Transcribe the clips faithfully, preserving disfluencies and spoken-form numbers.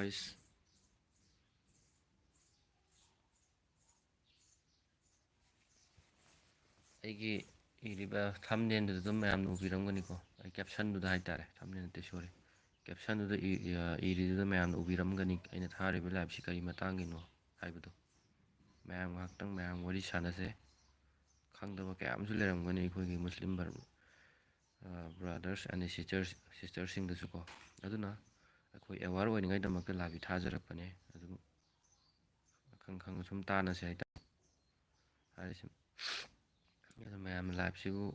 Please. ꯑꯩꯒꯤ ꯏꯔꯤꯕ ꯊꯝꯅꯦꯜꯗꯨꯗ ꯑꯗꯨꯝ ꯃꯌꯥꯝꯅ ꯎꯕꯤꯔꯝꯒꯅꯤꯀꯣ꯫ ꯑꯩ ꯀꯦꯞꯁꯟꯗꯨꯗ ꯍꯥꯏꯇꯥꯔꯦ, ꯊꯝꯅꯦꯜ ꯅꯠꯇꯦ, ꯁꯣꯔꯤ, ꯀꯦꯞꯁꯟꯗꯨꯗ ꯏ-, ꯏ-, ꯏꯔꯤꯗꯨꯗ ꯃꯌꯥꯝꯅ ꯎꯕꯤꯔꯝꯒꯅꯤ ꯑꯩꯅ ꯊꯥꯔꯤꯕ ꯂꯥꯏꯞꯁꯤ ꯀꯔꯤ ꯃꯇꯥꯡꯒꯤꯅꯣ ꯍꯥꯏꯕꯗꯣ꯫ ꯃꯌꯥꯝ ꯉꯥꯏꯍꯥꯛꯇꯪ ꯃꯌꯥꯝ ꯋꯥꯔꯤ ꯁꯥꯟꯅꯁꯦ꯫ ꯈꯪꯗꯕ ꯀꯌꯥ ꯑꯃꯁꯨ ꯂꯩꯔꯝꯒꯅꯤ ꯑꯩꯈꯣꯏꯒꯤ ꯃꯨꯁꯂꯤꯝ ꯕ꯭ꯔ-, ꯑ, ꯕ꯭ꯔꯥꯗꯔꯁ ꯑꯦꯟ ꯁꯤꯁꯇꯔꯁ, ꯁꯤꯁꯇꯔꯁꯤꯡꯗꯁꯨꯀꯣ꯫ ꯑꯗꯨꯅ ꯑꯩꯈꯣꯏ ꯑꯦꯋꯥꯔ ꯑꯣꯏꯅꯤꯡꯉꯥꯏꯗꯃꯛꯇ ꯂꯥꯏꯚꯁꯤ ꯊꯥꯖꯔꯛꯄꯅꯦ꯫ ꯑꯗꯨꯝ ꯑꯈꯪ ꯈꯪꯕ ꯁꯨꯝ ꯇꯥꯟꯅꯁꯦ ꯍꯥꯏꯇꯥꯔꯦ꯫ ꯍꯥꯏꯔꯤꯁꯤ꯫ ꯑꯗꯣ ꯃꯌꯥꯝ ꯂꯥꯏꯞꯁꯤꯕꯨ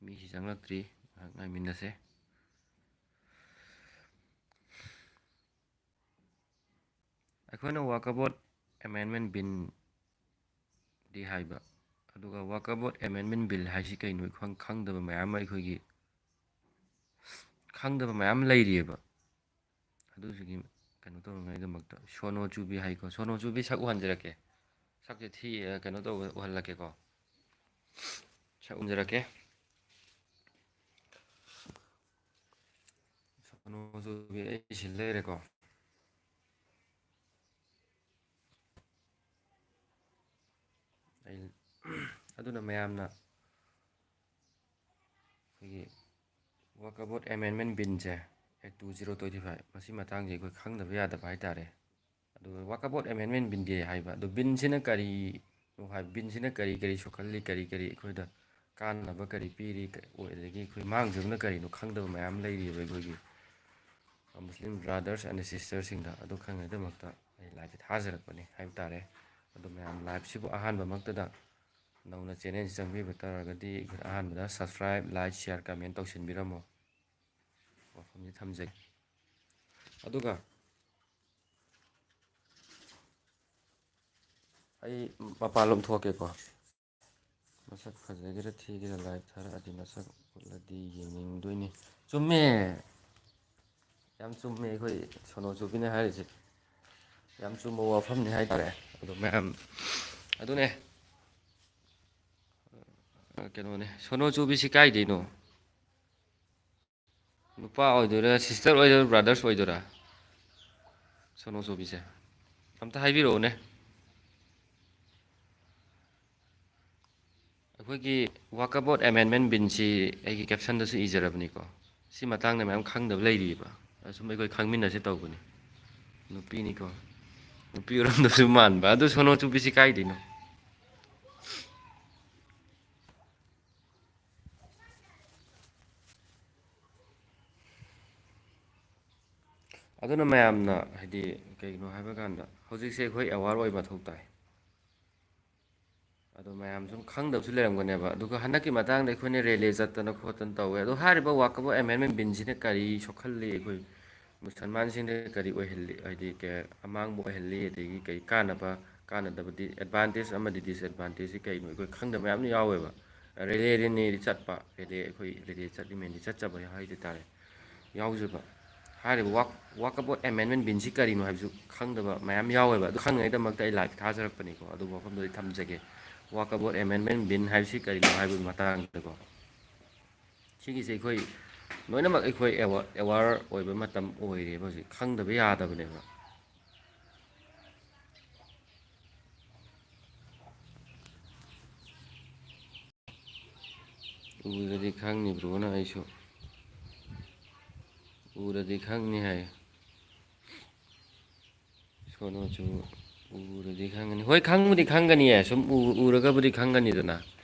ꯃꯤꯁꯤ ꯆꯪꯂꯛꯇ꯭ꯔꯤ, ꯉꯥꯏꯍꯥꯛ ꯉꯥꯏꯃꯤꯟꯅꯁꯦ꯫ ꯑꯩꯈꯣꯏꯅ ꯋꯥꯀꯕꯣꯠ ꯑꯦꯃꯦꯟꯃꯦꯟ ꯕꯤꯟꯗꯤ ꯍꯥꯏꯕ, ꯑꯗꯨꯒ ꯋꯥꯀꯕꯣꯠ ꯑꯦꯃꯦꯟꯃꯦꯟ ꯕꯤꯜ ꯍꯥꯏꯁꯤ ꯀꯩꯅꯣ ꯈꯪ-, ꯈꯪꯗꯕ ꯃꯌꯥꯝ ꯑꯃ ꯑꯩꯈꯣꯏꯒꯤ ꯈꯪꯗꯕ ꯃꯌꯥꯝ ꯑꯃ ꯂꯩꯔꯤꯑꯕ꯫ ꯑꯗꯨꯁꯤꯒꯤ ꯀꯩꯅꯣ ꯇꯧꯅꯉꯥꯏꯒꯤꯗꯃꯛꯇ ꯁꯣꯅꯣ ꯆꯨꯕꯤ ꯍꯥꯏꯀꯣ, ꯁꯣꯅꯣ ꯆꯨꯕꯤ ꯁꯛ ꯎꯍꯟꯖꯔꯛꯀꯦ꯫ ꯁꯛꯁꯦ ꯊꯤ, ꯑ, ꯀꯩꯅꯣ ꯇꯧꯕ ꯎꯍꯜꯂꯛꯀꯦꯀꯣ꯫ ꯁꯛ ꯎꯍꯟꯖꯔꯛꯀꯦ꯫ ꯁꯣꯅꯣ ꯆꯨꯕꯤ ꯑꯩ ꯁꯤ ꯂꯩꯔꯦꯀꯣ꯫ ꯑꯩ, ꯑꯗꯨꯅ ꯃꯌꯥꯝꯅ ꯑꯩꯈꯣꯏꯒꯤ ꯋꯥꯀꯕꯣꯠ ꯑꯦꯃꯦꯟꯃꯦꯟ ꯕꯤꯟꯁꯦ, ꯑꯦꯛ ꯇꯨ ꯖꯤꯔꯣ ꯇ꯭ꯋꯦꯟꯇꯤ ꯐꯥꯏꯚ, ꯃꯁꯤ ꯃꯇꯥꯡꯁꯦ ꯑꯩꯈꯣꯏ ꯈꯪꯗꯕ ꯌꯥꯗꯕ ꯍꯥꯏꯇꯥꯔꯦ꯫ ꯑꯗꯨꯒ ꯋꯥꯀꯕꯣꯠ ꯑꯦꯃꯦꯟꯃꯦꯟ ꯕꯤꯟ ꯗꯦ ꯍꯥꯏꯕ, ꯑꯗꯨ ꯕꯤꯟꯁꯤꯅ ꯀꯔꯤꯅꯣ ꯍꯥꯏ-, ꯕꯤꯟꯁꯤꯅ ꯀꯔꯤ ꯀꯔꯤ ꯁꯣꯛꯍꯜꯂꯤ, ꯀꯔꯤ ꯀꯔꯤ ꯑꯩꯈꯣꯏꯗ ꯀꯥꯟꯅꯕ ꯀꯔꯤ ꯄꯤꯔꯤ, ꯀ-, ꯑꯣꯏ-, ꯑꯗꯒꯤ ꯑꯩꯈꯣꯏ ꯃꯥꯡꯖꯕꯅ ꯀꯔꯤꯅꯣ ꯈꯪꯗꯕ ꯃꯌꯥꯝ ꯂꯩꯔꯤꯑꯕ ꯑꯩꯈꯣꯏꯒꯤ, ꯑ, ꯃꯨꯁꯂꯤꯝ ꯕ꯭ꯔꯥꯗꯔꯁ ꯑꯦꯟ ꯁꯤꯁꯇꯔꯁꯤꯡꯗ꯫ ꯑꯗꯨ ꯈꯪꯅꯉꯥꯏꯗꯃꯛꯇ ꯑꯩ ꯂꯥꯏꯞꯁꯦ ꯊꯥꯖꯔꯛꯄꯅꯤ ꯍꯥꯏꯕ ꯇꯥꯔꯦ꯫ ꯑꯗꯣ ꯃꯌꯥꯝ ꯂꯥꯏꯞꯁꯤꯕꯨ ꯑꯍꯥꯟꯕꯃꯛꯇꯗ ꯅꯧꯅ ꯆꯦꯅꯦꯜꯁꯤ ꯆꯪꯕꯤꯕ ꯇꯥꯔꯒꯗꯤ ꯑꯍꯥꯟꯕꯗ subscribe, like, share, comment ꯇꯧꯁꯤꯟꯕꯤꯔꯝꯃꯣ꯫ ꯋꯥꯐꯝꯁꯤ ꯊꯝꯖꯒꯦ꯫ ꯑꯗꯨꯒ ꯑꯩ ꯃꯄꯥꯟꯂꯣꯝ ꯊꯣꯛꯀꯦꯀꯣ꯫ ꯃꯁꯛ ꯐꯖꯒꯦꯔꯥ ꯊꯤꯒꯦꯔꯥ ꯂꯥꯏꯞ ꯊꯥꯔꯛꯑꯗꯤ ꯃꯁꯛ ꯎꯠꯂꯗꯤ ꯌꯦꯡꯅꯤꯡꯗꯣꯏꯅꯤ꯫ ꯆꯨꯝꯃꯦ, ꯌꯥꯝ ꯆꯨꯝꯃꯦ ꯑꯩꯈꯣꯏ ꯁꯣꯅꯣ ꯆꯨꯕꯤꯅ ꯍꯥꯏꯔꯤꯁꯦ꯫ ꯌꯥꯝ ꯆꯨꯝꯕ ꯋꯥꯐꯝꯅꯤ ꯍꯥꯏꯇꯥꯔꯦ꯫ ꯑꯗꯣ ꯃꯌꯥꯝ, ꯑꯗꯨꯅꯦ, ꯀꯩꯅꯣꯅꯦ, ꯁꯣꯅꯣ ꯆꯨꯕꯤꯁꯤ ꯀꯥꯏꯗꯩꯅꯣ? ꯅꯨꯄꯥ ꯑꯣꯏꯗꯣꯏꯔꯥ, ꯁꯤꯁꯇꯔ ꯑꯣꯏꯗꯣꯏꯔꯥ, ꯕ꯭ꯔꯥꯗꯔꯁ ꯑꯣꯏꯗꯣꯏꯔꯥ? ꯁꯣꯅꯣ ꯆꯨꯕꯤꯁꯦ, ꯑꯝꯇ ꯍꯥꯏꯕꯤꯔꯛꯎꯅꯦ꯫ ꯑꯩꯈꯣꯏꯒꯤ Walkabout Amendment Billꯁꯤ ꯑꯩꯒꯤ ꯀꯦꯞꯁꯟꯗꯁꯨ ꯏꯖꯔꯕꯅꯤꯀꯣ꯫ ꯁꯤ ꯃꯇꯥꯡꯗ ꯃꯌꯥꯝ ꯈꯪꯗꯕ ꯂꯩꯔꯤꯕ꯫ ꯑꯁꯨꯝ ꯑꯩꯈꯣꯏ ꯈꯪꯃꯤꯟꯅꯁꯦ ꯇꯧꯕꯅꯤ꯫ ꯅꯨꯄꯤꯅꯤꯀꯣ꯫ ꯅꯨꯄꯤ ꯑꯣꯏꯔꯝꯗꯕꯁꯨ ꯃꯥꯟꯕ꯫ ꯑꯗꯨ ꯁꯣꯅꯣ ꯆꯨꯕꯤꯁꯤ ꯀꯥꯏꯗꯩꯅꯣ? ꯑꯗꯨꯅ ꯃꯌꯥꯝꯅ, ꯍꯥꯏꯗꯤ, ꯀꯩꯒꯤꯅꯣ ꯍꯥꯏꯕ ꯀꯥꯟꯗ, ꯍꯧꯖꯤꯛꯁꯦ ꯑꯩꯈꯣꯏ ꯑꯦꯋꯥꯔ ꯑꯣꯏꯕ ꯃꯊꯧ ꯇꯥꯏ꯫ ꯑꯗꯣ ꯃꯌꯥꯝ ꯁꯨꯝ ꯈꯪꯗꯕꯁꯨ ꯂꯩꯔꯝꯒꯅꯦꯕ꯫ ꯑꯗꯨꯒ ꯍꯟꯗꯛꯀꯤ ꯃꯇꯥꯡꯗ ꯑꯩꯈꯣꯏꯅ ꯔꯦꯂꯤ ꯆꯠꯇꯅ ꯈꯣꯠꯇꯅ ꯇꯧꯋꯦ꯫ ꯑꯗꯣ ꯍꯥꯏꯔꯤꯕ Walkabout Amendment Billꯁꯤꯅ ꯀꯔꯤ ꯁꯣꯛꯍꯜꯂꯤ, ꯑꯩꯈꯣꯏ ꯃꯨꯁꯜꯃꯥꯟꯁꯤꯡꯗ ꯀꯔꯤ ꯑꯣꯏꯍꯜꯂꯤ, ꯍꯥꯏꯗꯤ ꯀ-, ꯑꯃꯥꯡꯕ ꯑꯣꯏꯍꯜꯂꯤ, ꯑꯗꯒꯤ ꯀꯔꯤ ꯀꯥꯟꯅꯕ, ꯀꯥꯟꯅꯗꯕꯗꯤ, ꯑꯦꯗꯚꯥꯟꯇꯦꯖ ꯑꯃꯗꯤ ꯗꯤꯁꯑꯦꯗꯚꯥꯟꯇꯦꯖꯁꯤ ꯀꯩꯅꯣ, ꯑꯩꯈꯣꯏ ꯈꯪꯗꯕ ꯃꯌꯥꯝ ꯌꯥꯎꯋꯦꯕ꯫ ꯔꯦꯂꯤ, ꯔꯦꯂꯤꯗꯤ ꯆꯠꯄ, ꯔꯦꯂꯤ, ꯑꯩꯈꯣꯏ ꯔꯦꯂꯤ ꯆꯠꯂꯤꯃꯦꯟꯗꯤ ꯆꯠꯆꯕ ꯍꯥꯏꯗꯤ ꯇꯥꯔꯦ꯫ ꯌꯥꯎꯖꯕ꯫ ꯍꯥꯏꯔꯤꯕ Walk-, Walkabout Amendment Billꯁꯤ ꯀꯔꯤꯅꯣ ꯍꯥꯏꯕꯁꯨ ꯈꯪꯗꯕ ꯃꯌꯥꯝ ꯌꯥꯎꯋꯦꯕ꯫ ꯑꯗꯨ ꯈꯪꯅꯉꯥꯏꯗꯃꯛꯇ ꯑꯩ ꯂꯥꯏꯚ ꯊꯥꯖꯔꯛꯄꯅꯤꯀꯣ꯫ ꯑꯗꯨ ꯋꯥꯐꯝꯗꯨꯗꯤ ꯊꯝꯖꯒꯦ꯫ Walkabout Amendment Bill ꯍꯥꯏꯕꯁꯤ ꯀꯔꯤꯅꯣ ꯍꯥꯏꯕꯒꯤ ꯃꯇꯥꯡꯗꯀꯣ꯫ ꯁꯤꯒꯤꯁꯦ ꯑꯩꯈꯣꯏ ꯂꯣꯏꯅꯃꯛ ꯑꯩꯈꯣꯏ ꯑꯦꯋꯥ-, ꯑꯦꯋꯥꯔ ꯑꯣꯏꯕ ꯃꯇꯝ ꯑꯣꯏꯔꯦꯕ ꯍꯧꯖꯤꯛ꯫ ꯈꯪꯗꯕ ꯌꯥꯗꯕꯅꯦꯕ꯫ ꯎꯔꯗꯤ ꯈꯪꯅꯤ ꯕ꯭ꯔꯣꯅ ꯑꯩꯁꯨ꯫ ꯎꯔꯗꯤ ꯈꯪꯅꯤ ꯍꯥꯏ꯫ ꯁꯣꯅꯣ ꯆꯨ ꯎꯔꯗꯤ ꯈꯪꯒꯅꯤ꯫ ꯍꯣꯏ, ꯈꯪꯕꯨꯗꯤ ꯈꯪꯒꯅꯤꯌꯦ꯫ ꯁꯨꯝ ꯎ-, ꯎꯔꯒꯕꯨꯗꯤ ꯈꯪꯒꯅꯤꯗꯅ꯫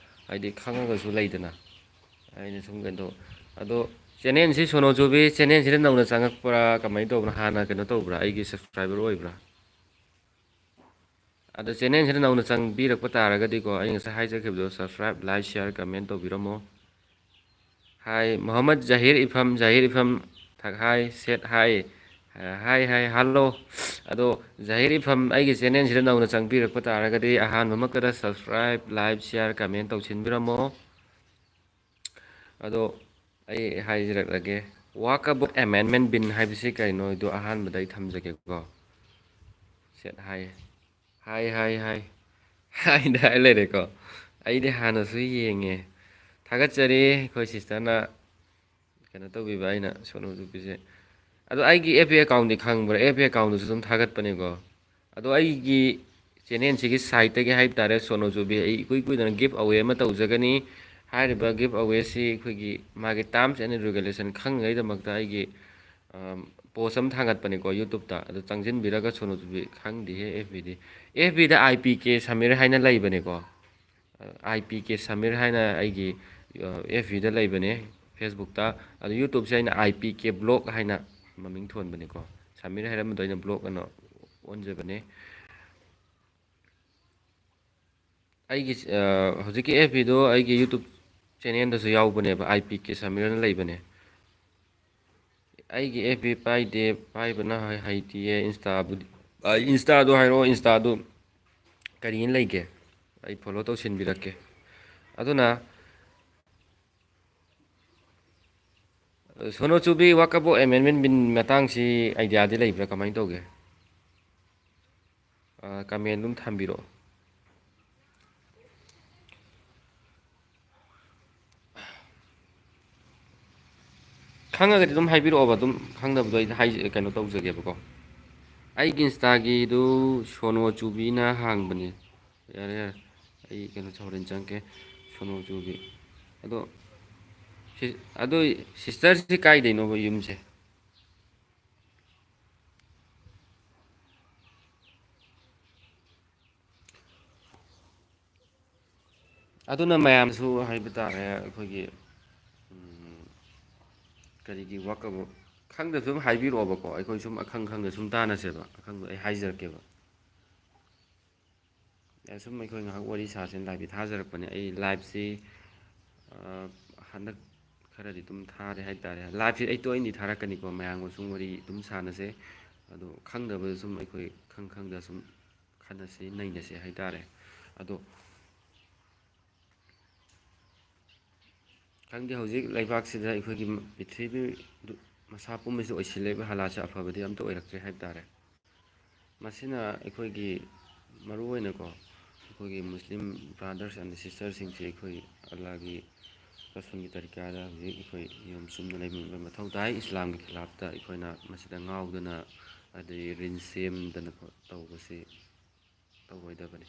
ꯍꯥꯏꯗꯤ ꯈꯪꯉꯒꯁꯨ ꯂꯩꯗꯅ꯫ ꯑꯩꯅ ꯁꯨꯝ ꯀꯩꯅꯣ ꯇꯧ-, ꯑꯗꯣ ꯆꯦꯅꯦꯜꯁꯤ ꯁꯣꯅꯣ ꯆꯨꯕꯤ ꯆꯦꯅꯦꯜꯁꯤꯗ ꯅꯧꯅ ꯆꯪꯉꯛꯄ꯭ꯔꯥ? ꯀꯃꯥꯏꯅ ꯇꯧꯕꯅꯣ? ꯍꯥꯟꯅ ꯀꯩꯅꯣ ꯇꯧꯕ꯭ꯔꯥ? ꯑꯩꯒꯤ ꯁꯕꯁꯀ꯭ꯔꯥꯏꯕꯔ ꯑꯣꯏꯕ꯭ꯔꯥ? ꯑꯗꯣ ꯆꯦꯅꯦꯜꯁꯤꯗ ꯅꯧꯅ ꯆꯪꯕꯤꯔꯛꯄ ꯇꯥꯔꯒꯗꯤꯀꯣ, ꯑꯩ ꯉꯁꯥꯏ ꯍꯥꯏꯖꯈꯤꯕꯗꯣ, subscribe, like, share, comment ꯇꯧꯕꯤꯔꯝꯃꯣ꯫ ꯍꯥꯏ, ꯃꯣꯍꯝꯃꯗ ꯖꯍꯤꯔ ꯏꯐꯝ, ꯖꯍꯤꯔ ꯏꯐꯝ, ꯊꯛ ꯍꯥꯏ, ꯁꯦꯠ ꯍꯥꯏ, ꯍꯥꯏ, ꯍꯥꯏ, ꯍꯜꯂꯣ꯫ ꯑꯗꯣ ꯖꯍꯤꯔ ꯏꯐꯝ ꯑꯩꯒꯤ ꯆꯦꯅꯦꯜꯁꯤꯗ ꯅꯧꯅ ꯆꯪꯕꯤꯔꯛꯄ ꯇꯥꯔꯒꯗꯤ, ꯑꯍꯥꯟꯕꯃꯛꯇꯗ subscribe, like, share, comment ꯇꯧꯁꯤꯟꯕꯤꯔꯝꯃꯣ꯫ ꯑꯗꯣ ꯑꯩ ꯍꯥꯏꯖꯔꯛꯂꯒꯦ, Walkabout Amendment Bill ꯍꯥꯏꯕꯁꯤ ꯀꯔꯤꯅꯣꯗꯣ ꯑꯍꯥꯟꯕꯗ ꯑꯩ ꯊꯝꯖꯒꯦꯀꯣ꯫ ꯁꯦꯠ ꯍꯥꯏ, ꯍꯥꯏ, ꯍꯥꯏ, ꯍꯥꯏ, ꯍꯥꯏꯗ ꯍꯥꯏ ꯂꯩꯔꯦꯀꯣ꯫ ꯑꯩꯗꯤ ꯍꯥꯟꯅꯁꯨ ꯌꯦꯡꯉꯦ꯫ ꯊꯥꯒꯠꯆꯔꯤ ꯑꯩꯈꯣꯏ ꯁꯤꯁꯇꯔꯅ ꯀꯩꯅꯣ ꯇꯧꯕꯤꯕ ꯑꯩꯅ ꯁꯣꯅꯨ ꯆꯨꯕꯤꯁꯦ꯫ ꯑꯗꯣ ꯑꯩꯒꯤ ꯑꯦꯐ ꯕꯤ ꯑꯦꯀꯥꯎꯟꯗꯤ ꯈꯪꯕ꯭ꯔꯥ? ꯑꯦꯐ ꯕꯤ ꯑꯦꯀꯥꯎꯟꯗꯨꯁꯨ ꯑꯗꯨꯝ ꯊꯥꯒꯠꯄꯅꯤꯀꯣ꯫ ꯑꯗꯣ ꯑꯩꯒꯤ ꯆꯦꯅꯦꯜꯁꯤꯒꯤ ꯁꯥꯏꯠꯇꯒꯤ ꯍꯥꯏꯕ ꯇꯥꯔꯦ, ꯁꯣꯅꯨ ꯆꯨꯕꯤ ꯑꯩ ꯏꯀꯨꯏ ꯀꯨꯏꯗꯅ ꯒꯤꯐ ꯑꯋꯦ ꯑꯃ ꯇꯧꯖꯒꯅꯤ꯫ ꯍꯥꯏꯔꯤꯕ ꯒꯤꯐ ꯑꯋꯦꯁꯤ ꯑꯩꯈꯣꯏꯒꯤ ꯃꯥꯒꯤ ꯇꯥꯔꯝꯁ ꯑꯦꯟ ꯔꯤꯒꯨꯂꯦꯁꯟ ꯈꯪꯅꯉꯩꯗꯃꯛꯇ ꯑꯩꯒꯤ, ꯑꯝ, ꯄꯣꯁ ꯑꯃ ꯊꯥꯒꯠꯄꯅꯤꯀꯣ ꯌꯨꯇ꯭ꯌꯨꯕꯇ꯫ ꯑꯗꯨ ꯆꯪꯁꯤꯟꯕꯤꯔꯒ ꯁꯣꯅꯨ ꯆꯨꯕꯤ ꯈꯪꯗꯦꯍꯦ ꯑꯦꯐ ꯕꯤꯗꯤ꯫ ꯑꯦꯐ ꯕꯤꯗ ꯑꯥꯏ ꯄꯤ ꯀꯦ ꯁꯃꯤꯔ ꯍꯥꯏꯅ ꯂꯩꯕꯅꯤꯀꯣ꯫ ꯑꯥꯏ ꯄꯤ ꯀꯦ ꯁꯃꯤꯔ ꯍꯥꯏꯅ ꯑꯩꯒꯤ, ꯑ, ꯑꯦꯐ ꯕꯤꯗ ꯂꯩꯕꯅꯦ, ꯐꯦꯁꯕꯨꯛꯇ꯫ ꯑꯗꯣ ꯌꯨꯇ꯭ꯌꯨꯕꯁꯦ ꯑꯩꯅ ꯑꯥꯏ ꯄꯤ ꯀꯦ ꯕ꯭ꯂꯣꯛ ꯍꯥꯏꯅ ꯃꯃꯤꯡ ꯊꯣꯟꯕꯅꯤꯀꯣ꯫ ꯁꯃꯤꯔ ꯍꯥꯏꯔꯝꯕꯗꯣ ꯑꯩꯅ ꯕ꯭ꯂꯣꯛ ꯑꯅ ꯑꯣꯟꯖꯕꯅꯦ꯫ ꯑꯩꯒꯤ, ꯑ, ꯍꯧꯖꯤꯛꯀꯤ ꯑꯦꯐ ꯕꯤꯗꯣ ꯑꯩꯒꯤ ꯌꯨꯇ꯭ꯌꯨꯕ ꯆꯦꯅꯦꯜꯗꯁꯨ ꯌꯥꯎꯕꯅꯦꯕ, ꯑꯥꯏ ꯄꯤ ꯀꯦ ꯁꯃꯤꯔꯅ ꯂꯩꯕꯅꯦ꯫ ꯑꯩꯒꯤ ꯑꯦꯐ ꯕꯤ ꯄꯥꯏꯗꯦ, ꯄꯥꯏꯕꯅ ꯍꯩ-, ꯍꯩꯇꯤꯌꯦ, ꯏꯟꯁꯇꯥꯕꯨꯗꯤ, ꯑ, ꯏꯟꯁꯇꯥꯗꯣ ꯍꯥꯏꯔꯛꯑꯣ, ꯏꯟꯁꯇꯥꯗꯣ ꯀꯔꯤꯅ ꯂꯩꯒꯦ? ꯑꯩ ꯐꯣꯂꯣ ꯇꯧꯁꯤꯟꯕꯤꯔꯛꯀꯦ꯫ ꯑꯗꯨꯅ, ꯁꯣꯅꯣ ꯆꯨꯕꯤ, ꯋꯥꯀꯕꯣ ꯑꯦꯃꯦꯟꯃꯦꯟ ꯕꯤꯟ ꯃꯇꯥꯡꯁꯤ ꯑꯥꯏꯗꯤꯌꯥꯗꯤ ꯂꯩꯕ꯭ꯔꯥ? ꯀꯃꯥꯏꯅ ꯇꯧꯒꯦ? ꯑ, ꯀꯃꯦꯟ ꯑꯗꯨꯝ ꯊꯝꯕꯤꯔꯛꯑꯣ꯫ ꯈꯪꯉꯒꯗꯤ ꯑꯗꯨꯝ ꯍꯥꯏꯕꯤꯔꯛꯑꯣꯕ, ꯑꯗꯨꯝ ꯈꯪꯗꯕꯗꯣ ꯑꯩ ꯍꯥꯏ-, ꯀꯩꯅꯣ ꯇꯧꯖꯒꯦꯕꯀꯣ꯫ ꯑꯩꯒꯤ ꯏꯟꯁꯇꯥꯒꯤꯗꯨ ꯁꯣꯅꯣ ꯆꯨꯕꯤꯅ ꯍꯥꯡꯕꯅꯤ꯫ ꯌꯥꯔꯦ, ꯌꯥꯔꯦ, ꯑꯩ ꯀꯩꯅꯣ ꯍꯣꯔꯦꯟ ꯆꯪꯉꯛꯀꯦ꯫ ꯁꯣꯅꯣ ꯆꯨꯕꯤ꯫ ꯑꯗꯣ ꯁꯤ-, ꯑꯗꯣ ꯁꯤꯁꯇꯔꯁꯤ ꯀꯥꯏꯗꯩꯅꯣꯕ ꯌꯨꯝꯁꯦ? ꯑꯗꯨꯅ ꯃꯌꯥꯝꯁꯨ ꯍꯥꯏꯕ ꯇꯥꯔꯦ, ꯑꯩꯈꯣꯏꯒꯤ, ꯎꯝ, ꯀꯔꯤꯒꯤ ꯋꯥꯀꯕꯣ ꯈꯪꯗ ꯁꯨꯝ ꯍꯥꯏꯕꯤꯔꯛꯑꯣꯕꯀꯣ, ꯑꯩꯈꯣꯏ ꯁꯨꯝ ꯑꯈꯪ ꯈꯪꯗ ꯁꯨꯝ ꯇꯥꯟꯅꯁꯦꯕ, ꯑꯈꯪꯕ ꯑꯩ ꯍꯥꯏꯖꯔꯛꯀꯦꯕ꯫ ꯑꯦ, ꯁꯨꯝ ꯑꯩꯈꯣꯏ ꯉꯥꯏꯍꯥꯛ ꯋꯥꯔꯤ ꯁꯥꯁꯦꯅ ꯂꯥꯏꯞꯇꯤ ꯊꯥꯖꯔꯛꯄꯅꯦ꯫ ꯑꯩ ꯂꯥꯏꯞꯁꯤ, ꯑ, ꯍꯟꯗꯛ ꯈꯔꯗꯤ ꯑꯗꯨꯝ ꯊꯥꯔꯦ ꯍꯥꯏꯇꯥꯔꯦ꯫ ꯂꯥꯏꯞꯁꯤ ꯑꯩ ꯇꯣꯏꯅꯗꯤ ꯊꯥꯔꯛꯀꯅꯤꯀꯣ, ꯃꯌꯥꯝꯒ ꯁꯨꯝ ꯋꯥꯔꯤ ꯑꯗꯨꯝ ꯁꯥꯟꯅꯁꯦ꯫ ꯑꯗꯣ ꯈꯪꯗꯕꯗ ꯁꯨꯝ ꯑꯩꯈꯣꯏ ꯈꯪ ꯈꯪꯗ ꯁꯨꯝ ꯈꯟꯅꯁꯤ ꯅꯩꯅꯁꯤ ꯍꯥꯏꯇꯥꯔꯦ꯫ ꯑꯗꯣ ꯈꯪꯗꯦ, ꯍꯧꯖꯤꯛ ꯂꯩꯕꯥꯛꯁꯤꯗ ꯑꯩꯈꯣꯏꯒꯤ ꯄ꯭ꯔꯤꯊꯤꯕꯤ ꯃꯁꯥ ꯄꯨꯝꯕꯁꯤ ꯑꯣꯏꯁꯤꯜꯂꯛꯂꯤꯕ ꯍꯥꯂꯥꯠꯁꯦ ꯑꯐꯕꯗꯤ ꯑꯝꯇ ꯑꯣꯏꯔꯛꯇ꯭ꯔꯦ ꯍꯥꯏꯕ ꯇꯥꯔꯦ꯫ ꯃꯁꯤꯅ ꯑꯩꯈꯣꯏꯒꯤ ꯃꯔꯨꯑꯣꯏꯅꯀꯣ, ꯑꯩꯈꯣꯏꯒꯤ ꯃꯨꯁꯂꯤꯝ ꯕ꯭ꯔꯥꯗꯔꯁ ꯑꯦꯟ ꯁꯤꯁꯇꯔꯁꯤꯡꯁꯤ ꯑꯩꯈꯣꯏ ꯑꯜꯂꯥꯒꯤ ꯔꯁꯨꯜꯒꯤ ꯇꯔꯤꯀꯥꯗ ꯍꯧꯖꯤꯛ ꯑꯩꯈꯣꯏ ꯅꯤꯌꯣꯝ ꯆꯨꯝꯅ ꯂꯩꯕ ꯃꯊꯧ ꯇꯥꯏ꯫ ꯏꯁꯂꯥꯝꯒꯤ ꯈꯤꯂꯥꯐꯇ ꯑꯩꯈꯣꯏꯅ ꯃꯁꯤꯗ ꯉꯥꯎꯗꯅ ꯑꯗꯩ ꯔꯤꯟ ꯁꯦꯝꯗꯅ ꯇꯧꯕꯁꯤ ꯇꯧꯔꯣꯏꯗꯕꯅꯤ꯫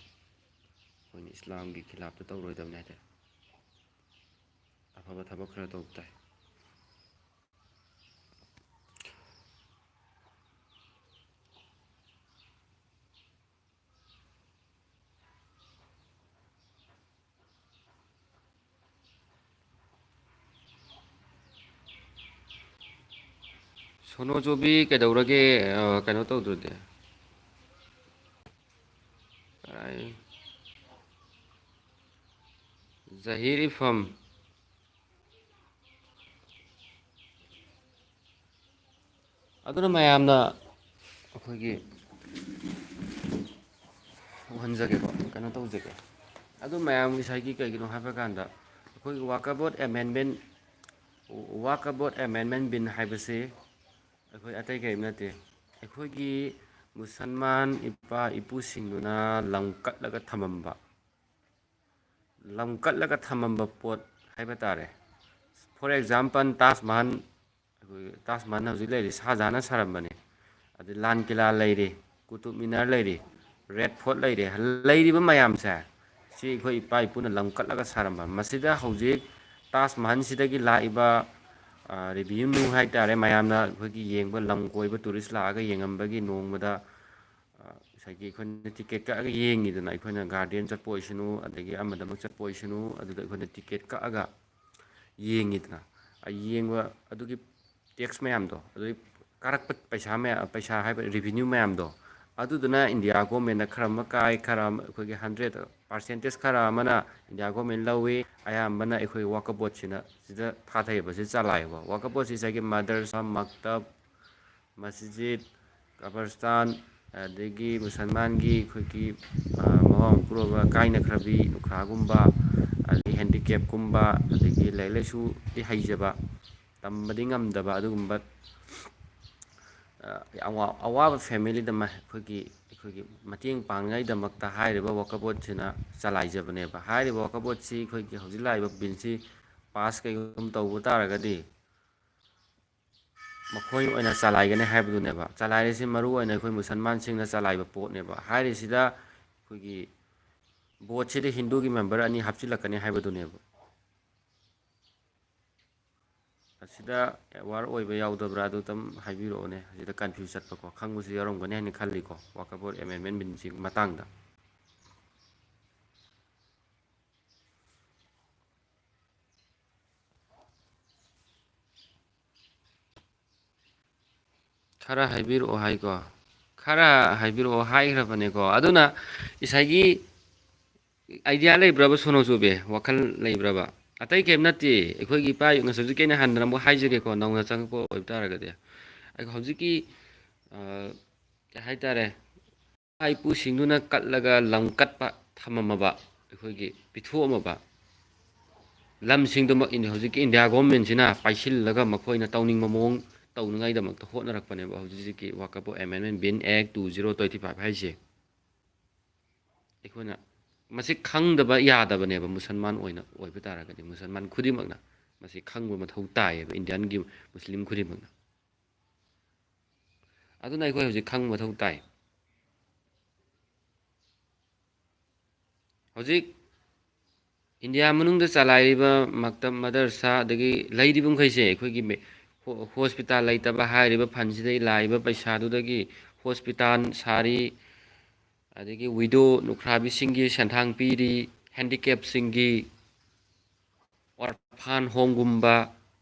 ꯑꯩꯈꯣꯏꯅ ꯏꯁꯂꯥꯝꯒꯤ ꯈꯤꯂꯥꯐꯇ ꯇꯧꯔꯣꯏꯗꯕꯅꯤ ꯍꯥꯏꯇꯥꯔꯦ꯫ ꯑꯐꯕ ꯊꯕꯛ ꯈꯔ ꯇꯧꯕ ꯇꯥꯏ꯫ ꯁꯣꯅꯣꯖꯣꯕꯤ ꯀꯩꯗꯧꯔꯒꯦ? ꯑ, ꯀꯩꯅꯣ ꯇꯧꯗ꯭ꯔꯗꯤ? ꯀꯔꯥꯏ? ꯖꯍꯤꯔ ꯏꯐꯝ꯫ ꯑꯗꯨꯅ ꯃꯌꯥꯝꯅ ꯑꯩꯈꯣꯏꯒꯤ ꯎꯍꯟꯖꯒꯦꯀꯣ, ꯀꯩꯅꯣ ꯇꯧꯖꯒꯦ꯫ ꯑꯗꯨ ꯃꯌꯥꯝ ꯉꯁꯥꯏꯒꯤ ꯀꯩꯒꯤꯅꯣ ꯍꯥꯏꯕ ꯀꯥꯟꯗ, ꯑꯩꯈꯣꯏꯒꯤ ꯋꯥꯀꯕꯣꯠ ꯑꯦꯃꯦꯟꯃꯦꯟ, ꯋꯥꯀꯕꯣꯠ ꯑꯦꯃꯦꯟꯃꯦꯟ ꯕꯤꯟ ꯍꯥꯏꯕꯁꯤ ꯑꯩꯈꯣꯏ ꯑꯇꯩ ꯀꯔꯤꯝ ꯅꯠꯇꯦ, ꯑꯩꯈꯣꯏꯒꯤ ꯃꯨꯁꯜꯃꯥꯟ ꯏꯄꯥ ꯏꯄꯨꯁꯤꯡꯗꯨꯅ ꯂꯝ ꯀꯠꯂꯒ ꯊꯝꯃꯝꯕ, ꯂꯝ ꯀꯠꯂꯒ ꯊꯝꯃꯝꯕ ꯄꯣꯠ ꯍꯥꯏꯕ ꯇꯥꯔꯦ꯫ For example, ꯇꯥꯖ ꯃꯍꯜ, ꯑꯩꯈꯣꯏ ꯇꯥꯖ ꯃꯍꯜ ꯍꯧꯖꯤꯛ ꯂꯩꯔꯤ, ꯁꯥꯍꯖꯍꯥꯟꯅ ꯁꯥꯔꯝꯕꯅꯤ꯫ ꯑꯗꯩ ꯂꯥꯜ ꯀꯤꯂꯥ ꯂꯩꯔꯤ, ꯀꯨꯇꯨꯕ ꯃꯤꯅꯥꯔ ꯂꯩꯔꯤ, ꯔꯦꯗ ꯐꯣꯔꯠ ꯂꯩꯔꯤ, ꯂꯩꯔꯤꯕ ꯃꯌꯥꯝꯁꯦ ꯁꯤ ꯑꯩꯈꯣꯏ ꯏꯄꯥ ꯏꯄꯨꯅ ꯂꯝ ꯀꯠꯂꯒ ꯁꯥꯔꯝꯕ꯫ ꯃꯁꯤꯗ ꯍꯧꯖꯤꯛ ꯇꯥꯖ ꯃꯍꯜꯁꯤꯗꯒꯤ ꯂꯥꯛꯏꯕ, ꯑ, ꯔꯦꯚꯤꯅ꯭ꯌꯨ ꯍꯥꯏ ꯇꯥꯔꯦ, ꯃꯌꯥꯝꯅ ꯑꯩꯈꯣꯏꯒꯤ ꯌꯦꯡꯕ, ꯂꯝ ꯀꯣꯏꯕ ꯇꯨꯔꯤꯁ ꯂꯥꯛꯑꯒ ꯌꯦꯡꯉꯝꯕꯒꯤ ꯅꯣꯡꯃꯗ, ꯑ, ꯉꯁꯥꯏꯒꯤ ꯑꯩꯈꯣꯏꯅ ꯇꯤꯀꯦꯠ ꯀꯛꯑꯒ ꯌꯦꯡꯉꯤꯗꯅ, ꯑꯩꯈꯣꯏꯅ ꯒꯥꯔꯗꯦꯟ ꯆꯠꯄ ꯑꯣꯏꯁꯅꯨ, ꯑꯗꯒꯤ ꯑꯃꯗ ꯑꯃ ꯆꯠꯄ ꯑꯣꯏꯁꯅꯨ, ꯑꯗꯨꯗ ꯑꯩꯈꯣꯏꯅ ꯇꯤꯀꯦꯠ ꯀꯛꯑꯒ ꯌꯦꯡꯉꯤꯗꯅ, ꯑ, ꯌꯦꯡꯕ ꯑꯗꯨꯒꯤ ꯇꯦꯛꯁ ꯃꯌꯥꯝꯗꯣ, ꯑꯗꯨꯒꯤ ꯀꯥꯔꯛꯄ ꯄꯩꯁꯥ ꯃꯌꯥꯝ, ꯄꯩꯁꯥ ꯍꯥꯏꯕ ꯔꯦꯚꯤꯅ꯭ꯌꯨ ꯃꯌꯥꯝꯗꯣ, ꯑꯗꯨꯗꯨꯅ ꯏꯟꯗꯤꯌꯥ ꯒꯣꯔꯃꯦꯟꯗ ꯈꯔ ꯑꯃ ꯀꯥꯏ, ꯈꯔ ꯑꯃ ꯑꯩꯈꯣꯏꯒꯤ ꯍꯟꯗ꯭ꯔꯦꯠ ꯄꯥꯔꯁꯦꯟꯇꯦꯖ ꯈꯔ ꯑꯃꯅ ꯏꯟꯗꯤꯌꯥ ꯒꯣꯔꯃꯦꯟ ꯂꯧꯏ꯫ ꯑꯌꯥꯝꯕꯅ ꯑꯩꯈꯣꯏ ꯋꯥꯀꯕꯣꯠꯁꯤꯅ ꯁꯤꯗ ꯊꯥꯊꯩꯑꯕ, ꯁꯤ ꯆꯂꯥꯏꯌꯦꯕ꯫ ꯋꯥꯀꯕꯣꯠꯁꯤ ꯉꯁꯥꯏꯒꯤ ꯃꯗꯔꯁꯥ, ꯃꯛꯇꯕ, ꯃꯁꯖꯤꯗ, ꯀꯕꯔꯁꯇꯥꯟ, ꯑꯗꯒꯤ ꯃꯨꯁꯜꯃꯥꯟꯒꯤ ꯑꯩꯈꯣꯏꯒꯤ, ꯑ, ꯃꯋꯥ ꯃꯄꯨꯔꯣꯏꯕ ꯀꯥꯏꯅꯈ꯭ꯔꯕꯤ, ꯅꯨꯈ꯭ꯔꯥꯒꯨꯝꯕ, ꯑꯗꯒꯤ ꯍꯦꯟꯗꯤꯀꯦꯞꯀꯨꯝꯕ, ꯑꯗꯒꯤ ꯂꯥꯏꯔꯤꯛ ꯂꯥꯏꯁꯨꯗꯤ ꯍꯩꯖꯕ, ꯇꯝꯕꯗꯤ ꯉꯝꯗꯕ ꯑꯗꯨꯒꯨꯝꯕ, ꯑ, ꯑꯋꯥ-, ꯑꯋꯥꯕ ꯐꯦꯃꯤꯂꯤꯗ ꯃ-, ꯑꯩꯈꯣꯏꯒꯤ, ꯑꯩꯈꯣꯏꯒꯤ ꯃꯇꯦꯡ ꯄꯥꯡꯅꯉꯥꯏꯗꯃꯛꯇ ꯍꯥꯏꯔꯤꯕ ꯋꯥꯀꯕꯣꯠꯁꯤꯅ ꯆꯂꯥꯏꯖꯕꯅꯦꯕ꯫ ꯍꯥꯏꯔꯤꯕ ꯋꯥꯀꯕꯣꯠꯁꯤ ꯑꯩꯈꯣꯏꯒꯤ ꯍꯧꯖꯤꯛ ꯂꯥꯛꯏꯕ ꯕꯤꯜꯁꯤ ꯄꯥꯁ ꯀꯩꯒꯨꯝꯕ ꯇꯧꯕ ꯇꯥꯔꯒꯗꯤ ꯃꯈꯣꯏ ꯑꯣꯏꯅ ꯆꯂꯥꯏꯒꯅꯤ ꯍꯥꯏꯕꯗꯨꯅꯦꯕ꯫ ꯆꯂꯥꯏꯔꯤꯁꯤ ꯃꯔꯨ ꯑꯣꯏꯅ ꯑꯩꯈꯣꯏ ꯃꯨꯁꯜꯃꯥꯟꯁꯤꯡꯅ ꯆꯂꯥꯏꯕ ꯄꯣꯠꯅꯦꯕ꯫ ꯍꯥꯏꯔꯤꯁꯤꯗ ꯑꯩꯈꯣꯏꯒꯤ ꯚꯣꯠꯁꯤꯗ ꯍꯤꯟꯗꯨꯒꯤ ꯃꯦꯝꯕꯔ ꯑꯅꯤ ꯍꯥꯞꯆꯤꯜꯂꯛꯀꯅꯤ ꯍꯥꯏꯕꯗꯨꯅꯦꯕ꯫ ꯑꯁꯤꯗ ꯑꯦꯋꯥꯔ ꯑꯣꯏꯕ ꯌꯥꯎꯗꯕ꯭ꯔꯥ ꯑꯗꯨ ꯑꯗꯨꯝ ꯍꯥꯏꯕꯤꯔꯛꯑꯣꯅꯦ꯫ ꯑꯁꯤꯗ ꯀꯟꯐ꯭ꯌꯨꯁ ꯆꯠꯄꯀꯣ, ꯈꯪꯕꯁꯨ ꯌꯥꯎꯔꯝꯒꯅꯤ ꯍꯥꯏꯅ ꯈꯜꯂꯤꯀꯣ, ꯋꯥꯀꯕꯣꯠ ꯑꯦꯃꯦꯟꯃꯦꯟ ꯕꯤꯜꯁꯤ ꯃꯇꯥꯡꯗ꯫ ꯈꯔ ꯍꯥꯏꯕꯤꯔꯛꯑꯣ ꯍꯥꯏꯀꯣ, ꯈꯔ ꯍꯥꯏꯕꯤꯔꯛꯑꯣ ꯍꯥꯏꯈ꯭ꯔꯕꯅꯦꯀꯣ꯫ ꯑꯗꯨꯅ ꯉꯁꯥꯏꯒꯤ ꯑꯥꯏꯗꯤꯌꯥ ꯂꯩꯕ꯭ꯔꯕ ꯁꯣꯅꯣ ꯆꯨꯕꯦ? ꯋꯥꯈꯜ ꯂꯩꯕ꯭ꯔꯕ? ꯑꯇꯩ ꯀꯩꯝ ꯅꯠꯇꯦ꯫ ꯑꯩꯈꯣꯏꯒꯤ ꯏꯄꯥ ꯉꯁꯥꯏ ꯍꯧꯖꯤꯛꯀꯤ ꯑꯩꯅ ꯍꯟꯗꯅ ꯑꯃꯨꯛ ꯍꯥꯏꯖꯒꯦꯀꯣ, ꯅꯧꯅ ꯆꯪꯉꯛꯄ ꯑꯣꯏꯕ ꯇꯥꯔꯒꯗꯤ꯫ ꯑꯩ ꯍꯧꯖꯤꯛꯀꯤ, ꯑ, ꯀꯩ ꯍꯥꯏꯇꯥꯔꯦ, ꯏꯄꯥ ꯏꯄꯨꯁꯤꯡꯗꯨꯅ ꯀꯠꯂꯒ ꯂꯝ ꯀꯠꯄ ꯊꯝꯃꯝꯃꯕ, ꯑꯩꯈꯣꯏꯒꯤ ꯄꯤꯊꯣꯛꯑꯝꯃꯕ ꯂꯝꯁꯤꯡꯗꯨꯃꯛ ꯏꯟ-, ꯍꯧꯖꯤꯛꯀꯤ ꯏꯟꯗꯤꯌꯥ ꯒꯣꯔꯃꯦꯟꯁꯤꯅ ꯄꯥꯏꯁꯤꯜꯂꯒ ꯃꯈꯣꯏꯅ ꯇꯧꯅꯤꯡꯕ ꯃꯑꯣꯡ ꯇꯧꯅꯉꯥꯏꯗꯃꯛꯇ ꯍꯣꯠꯅꯔꯛꯄꯅꯦꯕ ꯍꯧꯖꯤꯛ ꯍꯧꯖꯤꯛꯀꯤ ꯋꯥꯀꯞ ꯑꯦꯃꯦꯟꯃꯦꯟ ꯕꯤꯜ ꯑꯦꯛ ꯇꯨ ꯖꯤꯔꯣ ꯇ꯭ꯋꯦꯟꯇꯤ ꯐꯥꯏꯚ ꯍꯥꯏꯁꯦ꯫ ꯑꯩꯈꯣꯏꯅ ꯃꯁꯤ ꯈꯪꯗꯕ ꯌꯥꯗꯕꯅꯦꯕ, ꯃꯨꯁꯜꯃꯥꯟ ꯑꯣꯏꯅ ꯑꯣꯏꯕ ꯇꯥꯔꯒꯗꯤ ꯃꯨꯁꯜꯃꯥꯟ ꯈꯨꯗꯤꯡꯃꯛꯅ ꯃꯁꯤ ꯈꯪꯕ ꯃꯊꯧ ꯇꯥꯏꯌꯦꯕ, ꯏꯟꯗꯤꯌꯥꯟꯒꯤ ꯃꯨꯁꯂꯤꯝ ꯈꯨꯗꯤꯡꯃꯛꯅ꯫ ꯑꯗꯨꯅ ꯑꯩꯈꯣꯏ ꯍꯧꯖꯤꯛ ꯈꯪꯕ ꯃꯊꯧ ꯇꯥꯏ꯫ ꯍꯧꯖꯤꯛ ꯏꯟꯗꯤꯌꯥ ꯃꯅꯨꯡꯗ ꯆꯂꯥꯏꯔꯤꯕ ꯃꯛꯇꯕ, ꯃꯗꯔꯁꯥ, ꯑꯗꯒꯤ ꯂꯩꯔꯤꯕ ꯃꯈꯩꯁꯦ ꯑꯩꯈꯣꯏꯒꯤ ꯃꯦ-, ꯍꯣ-, ꯍꯣꯁꯄꯤꯇꯥꯜ ꯂꯩꯇꯕ ꯍꯥꯏꯔꯤꯕ ꯐꯟꯁꯤꯗꯒꯤ ꯂꯥꯛꯏꯕ ꯄꯩꯁꯥꯗꯨꯗꯒꯤ ꯍꯣꯁꯄꯤꯇꯥꯜ ꯁꯥꯔꯤ, ꯑꯗꯒꯤ ꯋꯤꯗꯣ ꯅꯨꯈ꯭ꯔꯥꯕꯤꯁꯤꯡꯒꯤ ꯁꯦꯟꯊꯥꯡ ꯄꯤꯔꯤ, ꯍꯦꯟꯗꯤꯀꯦꯞꯁꯤꯡꯒꯤ ꯑꯣꯔꯐꯥꯟ ꯍꯣꯝꯒꯨꯝꯕ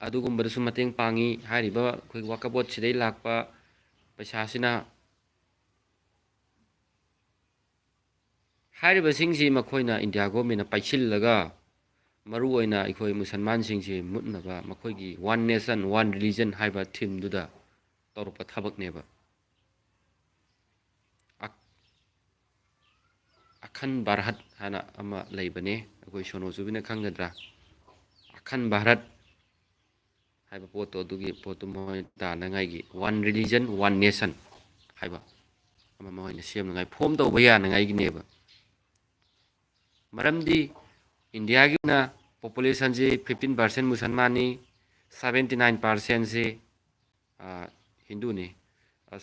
ꯑꯗꯨꯒꯨꯝꯕꯗꯁꯨ ꯃꯇꯦꯡ ꯄꯥꯡꯉꯤ꯫ ꯍꯥꯏꯔꯤꯕ ꯑꯩꯈꯣꯏ ꯋꯥꯀꯕꯣꯠꯁꯤꯗꯩ ꯂꯥꯛꯄ ꯄꯩꯁꯥꯁꯤꯅ ꯍꯥꯏꯔꯤꯕꯁꯤꯡꯁꯤ ꯃꯈꯣꯏꯅ ꯏꯟꯗꯤꯌꯥ ꯒꯣꯔꯃꯦꯟꯅ ꯄꯥꯏꯁꯤꯜꯂꯒ ꯃꯔꯨꯑꯣꯏꯅ ꯑꯩꯈꯣꯏ ꯃꯨꯁꯜꯃꯥꯟꯁꯤꯡꯁꯤ ꯃꯨꯠꯅꯕ ꯃꯈꯣꯏꯒꯤ One Nation, One Religion ꯍꯥꯏꯕ ꯊꯤꯝꯗꯨꯗ ꯇꯧꯔꯛꯄ ꯊꯕꯛꯅꯦꯕ꯫ ꯑꯛ-, ꯑꯈꯟ ꯚꯥꯔꯠ ꯍꯥꯏꯅ ꯑꯃ ꯂꯩꯕꯅꯦ, ꯑꯩꯈꯣꯏ ꯁꯣꯅꯣ ꯆꯨꯕꯤꯅ ꯈꯪꯒꯗ꯭ꯔꯥ? ꯑꯈꯟ ꯚꯥꯔꯠ ꯍꯥꯏꯕ ꯄꯣꯠꯇꯣ, ꯑꯗꯨꯒꯤ ꯄꯣꯠꯇꯨ ꯃꯣꯏ ꯇꯥꯅꯉꯥꯏꯒꯤ, One Religion, One Nation ꯍꯥꯏꯕ ꯑꯃ ꯃꯣꯏꯅ ꯁꯦꯝꯅꯉꯥꯏ, ꯐꯣꯝ ꯇꯧꯕ ꯌꯥꯅꯉꯥꯏꯒꯤꯅꯦꯕ꯫ ꯃꯔꯝꯗꯤ ꯏꯟꯗꯤꯌꯥꯒꯤ ꯑꯣꯏꯅ ꯄꯣꯄꯨꯂꯦꯁꯟꯁꯤ ꯐꯤꯐꯇꯤꯟ ꯄꯥꯔꯁꯦꯟ ꯃꯨꯁꯜꯃꯥꯟꯅꯤ, ꯁꯕꯦꯟꯇꯤ ꯅꯥꯏꯟ ꯄꯥꯔꯁꯦꯟꯁꯤ ꯍꯤꯟꯗꯨꯅꯤ꯫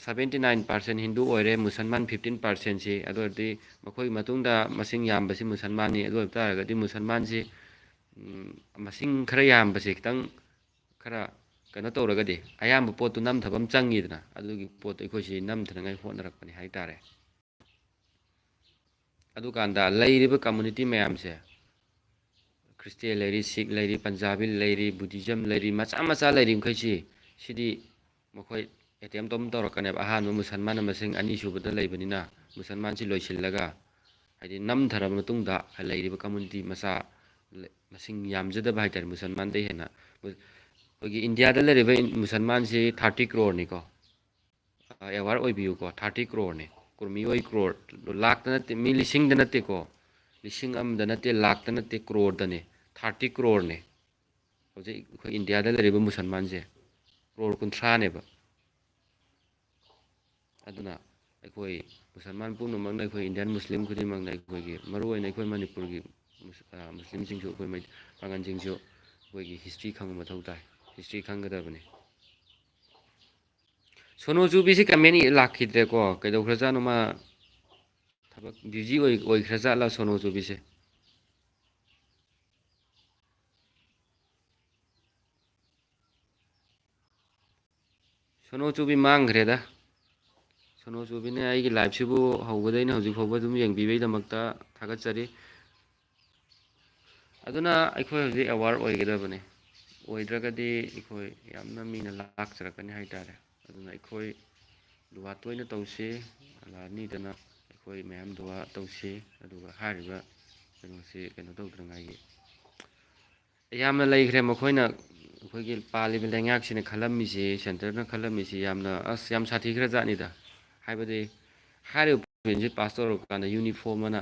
ꯁꯕꯦꯟꯇꯤ ꯅꯥꯏꯟ ꯄꯥꯔꯁꯦꯟ ꯍꯤꯟꯗꯨ ꯑꯣꯏꯔꯦ, ꯃꯨꯁꯜꯃꯥꯟ ꯐꯤꯐꯇꯤꯟ ꯄꯥꯔꯁꯦꯟꯁꯤ꯫ ꯑꯗꯨ ꯑꯣꯏꯔꯗꯤ ꯃꯈꯣꯏꯒꯤ ꯃꯇꯨꯡꯗ ꯃꯁꯤꯡ ꯌꯥꯝꯕꯁꯤ ꯃꯨꯁꯜꯃꯥꯟꯅꯤ꯫ ꯑꯗꯨ ꯑꯣꯏꯕ ꯇꯥꯔꯒꯗꯤ ꯃꯨꯁꯜꯃꯥꯟꯁꯤ, ꯎꯝ, ꯃꯁꯤꯡ ꯈꯔ ꯌꯥꯝꯕꯁꯤ ꯈꯤꯇꯪ ꯈꯔ ꯀꯩꯅꯣ ꯇꯧꯔꯒꯗꯤ ꯑꯌꯥꯝꯕ ꯄꯣꯠꯇꯨ ꯅꯝꯊꯕ ꯑꯃ ꯆꯪꯉꯤꯗꯅ, ꯑꯗꯨꯒꯤ ꯄꯣꯠꯇꯣ ꯑꯩꯈꯣꯏꯁꯤ ꯅꯝꯊꯅꯉꯥꯏ ꯍꯣꯠꯅꯔꯛꯄꯅꯤ ꯍꯥꯏꯇꯥꯔꯦ꯫ ꯑꯗꯨꯀꯥꯟꯗ ꯂꯩꯔꯤꯕ ꯀꯝꯃꯨꯅꯤꯇꯤ ꯃꯌꯥꯝꯁꯦ, ꯈ꯭ꯔꯤꯁꯇꯤꯌꯥꯟ ꯂꯩꯔꯤ, ꯁꯤꯈ ꯂꯩꯔꯤ, ꯄꯟꯖꯥꯕꯤ ꯂꯩꯔꯤ, ꯕꯨꯙꯤꯖꯝ ꯂꯩꯔꯤ, ꯃꯆꯥ ꯃꯆꯥ ꯂꯩꯔꯤ ꯃꯈꯩꯁꯤ, ꯁꯤꯗꯤ ꯃꯈꯣꯏ ꯑꯦꯇꯦꯝ ꯑꯗꯨꯝ ꯇꯧꯔꯛꯀꯅꯦꯕ꯫ ꯑꯍꯥꯟꯕ ꯃꯨꯁꯜꯃꯥꯟ ꯃꯁꯤꯡ ꯑꯅꯤꯁꯨꯕꯗ ꯂꯩꯕꯅꯤꯅ ꯃꯨꯁꯜꯃꯥꯟꯁꯤ ꯂꯣꯏꯁꯤꯜꯂꯒ, ꯍꯥꯏꯗꯤ ꯅꯝꯊꯔꯕ ꯃꯇꯨꯡꯗ ꯂꯩꯔꯤꯕ ꯀꯝꯃꯨꯅꯤꯇꯤ ꯃꯆꯥ ꯂꯩ-, ꯃꯁꯤꯡ ꯌꯥꯝꯖꯗꯕ ꯍꯥꯏꯇꯥꯔꯦ, ꯃꯨꯁꯜꯃꯥꯟꯗꯩ ꯍꯦꯟꯅ꯫ ꯑꯩꯈꯣꯏꯒꯤ ꯏꯟꯗꯤꯌꯥꯗ ꯂꯩꯔꯤꯕ ꯏꯟ-, ꯃꯨꯁꯜꯃꯥꯟꯁꯤ ꯊꯥꯔꯇꯤ ꯀ꯭ꯔꯣꯔꯅꯤꯀꯣ꯫ ꯑꯦꯋꯥꯔ ꯑꯣꯏꯕꯤꯌꯨꯀꯣ, ꯊꯥꯔꯇꯤ ꯀ꯭ꯔꯣꯔꯅꯤ꯫ ꯀ꯭ꯔꯣ-, ꯃꯤꯑꯣꯏ ꯀ꯭ꯔꯣꯔ, ꯂꯥꯛꯇ ꯅꯠꯇꯦ, ꯃꯤ ꯂꯤꯁꯤꯡꯗ ꯅꯠꯇꯦꯀꯣ, ꯂꯤꯁꯤꯡ ꯑꯃꯗ ꯅꯠꯇꯦ, ꯂꯥꯛꯇ ꯅꯠꯇꯦ, ꯀ꯭ꯔꯣꯔꯗꯅꯦ꯫ ꯊꯥꯔꯇꯤ ꯀ꯭ꯔꯣꯔꯅꯦ ꯍꯧꯖꯤꯛ ꯑꯩꯈꯣꯏ ꯏꯟꯗꯤꯌꯥꯗ ꯂꯩꯔꯤꯕ ꯃꯨꯁꯜꯃꯥꯟꯁꯦ, ꯀ꯭ꯔꯣꯔ ꯀꯨꯟꯊ꯭ꯔꯥꯅꯦꯕ꯫ ꯑꯗꯨꯅ ꯑꯩꯈꯣꯏ ꯃꯨꯁꯜꯃꯥꯟ ꯄꯨꯝꯅꯃꯛꯅ, ꯑꯩꯈꯣꯏ ꯏꯟꯗꯤꯌꯟ ꯃꯨꯁꯂꯤꯝ ꯈꯨꯗꯤꯡꯃꯛꯅ, ꯑꯩꯈꯣꯏꯒꯤ ꯃꯔꯨꯑꯣꯏꯅ ꯑꯩꯈꯣꯏ ꯃꯅꯤꯄꯨꯔꯒꯤ ꯃꯨꯁ-, ꯑ, ꯃꯨꯁꯂꯤꯝꯁꯤꯡꯁꯨ, ꯑꯩꯈꯣꯏ ꯃꯩ-, ꯄꯥꯉꯟꯁꯤꯡꯁꯨ ꯑꯩꯈꯣꯏꯒꯤ ꯍꯤꯁꯇ꯭ꯔꯤ ꯈꯪꯕ ꯃꯊꯧ ꯇꯥꯏ꯫ ꯍꯤꯁꯇ꯭ꯔꯤ ꯈꯪꯒꯗꯕꯅꯤ꯫ ꯁꯣꯅꯣ ꯆꯨꯕꯤꯁꯤ ꯀꯃꯦꯟ ꯂꯥꯛꯈꯤꯗ꯭ꯔꯦꯀꯣ, ꯀꯩꯗꯧꯈ꯭ꯔꯖꯥꯠꯅꯣ? ꯃꯥ ꯊꯕꯛ ꯕ꯭ꯌꯨꯖꯤ ꯑꯣꯏ-, ꯑꯣꯏꯈ꯭ꯔꯖꯥꯠꯂ ꯁꯣꯅꯣ ꯆꯨꯕꯤꯁꯦ? ꯁꯣꯅꯣ ꯆꯨꯕꯤ ꯃꯥꯡꯈ꯭ꯔꯦꯗ꯫ ꯁꯣꯅꯣ ꯆꯨꯕꯤꯅꯦ ꯑꯩꯒꯤ ꯂꯥꯏꯐꯁꯤꯕꯨ ꯍꯧꯕꯗꯩꯅ ꯍꯧꯖꯤꯛ ꯐꯥꯎꯕ ꯑꯗꯨꯝ ꯌꯦꯡꯕꯤꯕꯩꯗꯃꯛꯇ ꯊꯥꯒꯠꯆꯔꯤ꯫ ꯑꯗꯨꯅ ꯑꯩꯈꯣꯏ ꯍꯧꯖꯤꯛ ꯑꯦꯋꯥꯔ ꯑꯣꯏꯒꯗꯕꯅꯤ꯫ ꯑꯣꯏꯗ꯭ꯔꯒꯗꯤ ꯑꯩꯈꯣꯏ ꯌꯥꯝꯅ ꯃꯤꯅ ꯂꯥꯛꯆꯔꯛꯀꯅꯤ ꯍꯥꯏꯇꯥꯔꯦ꯫ ꯑꯗꯨꯅ ꯑꯩꯈꯣꯏ ꯗꯨꯋꯥ ꯇꯣꯏꯅ ꯇꯧꯁꯤ, ꯑꯜꯂꯥ ꯑꯅꯤꯗꯅ ꯑꯩꯈꯣꯏ ꯃꯌꯥꯝ ꯗꯨꯋꯥ ꯇꯧꯁꯤ꯫ ꯑꯗꯨꯒ ꯍꯥꯏꯔꯤꯕ ꯀꯩꯅꯣꯁꯤ ꯀꯩꯅꯣ ꯇꯧꯗꯅꯉꯥꯏꯒꯤ꯫ ꯌꯥꯝꯅ ꯂꯩꯈ꯭ꯔꯦ ꯃꯈꯣꯏꯅ, ꯑꯩꯈꯣꯏꯒꯤ ꯄꯥꯜꯂꯤꯕ ꯂꯩꯉꯥꯛꯁꯤꯅ ꯈꯜꯂꯝꯃꯤꯁꯤ, ꯁꯦꯟꯇꯔꯅ ꯈꯜꯂꯝꯃꯤꯁꯤ ꯌꯥꯝꯅ, ꯑꯁ, ꯌꯥꯝ ꯁꯥꯊꯤꯈ꯭ꯔꯖꯥꯠꯅꯤꯗ꯫ ꯍꯥꯏꯕꯗꯤ ꯍꯥꯏꯔꯤꯕ ꯄ꯭ꯔꯣꯕ꯭ꯂꯦꯝꯁꯤ ꯄꯥꯁ ꯇꯧꯔꯀꯥꯟꯗ ꯌꯨꯅꯤꯐꯣꯔꯝ ꯑꯅ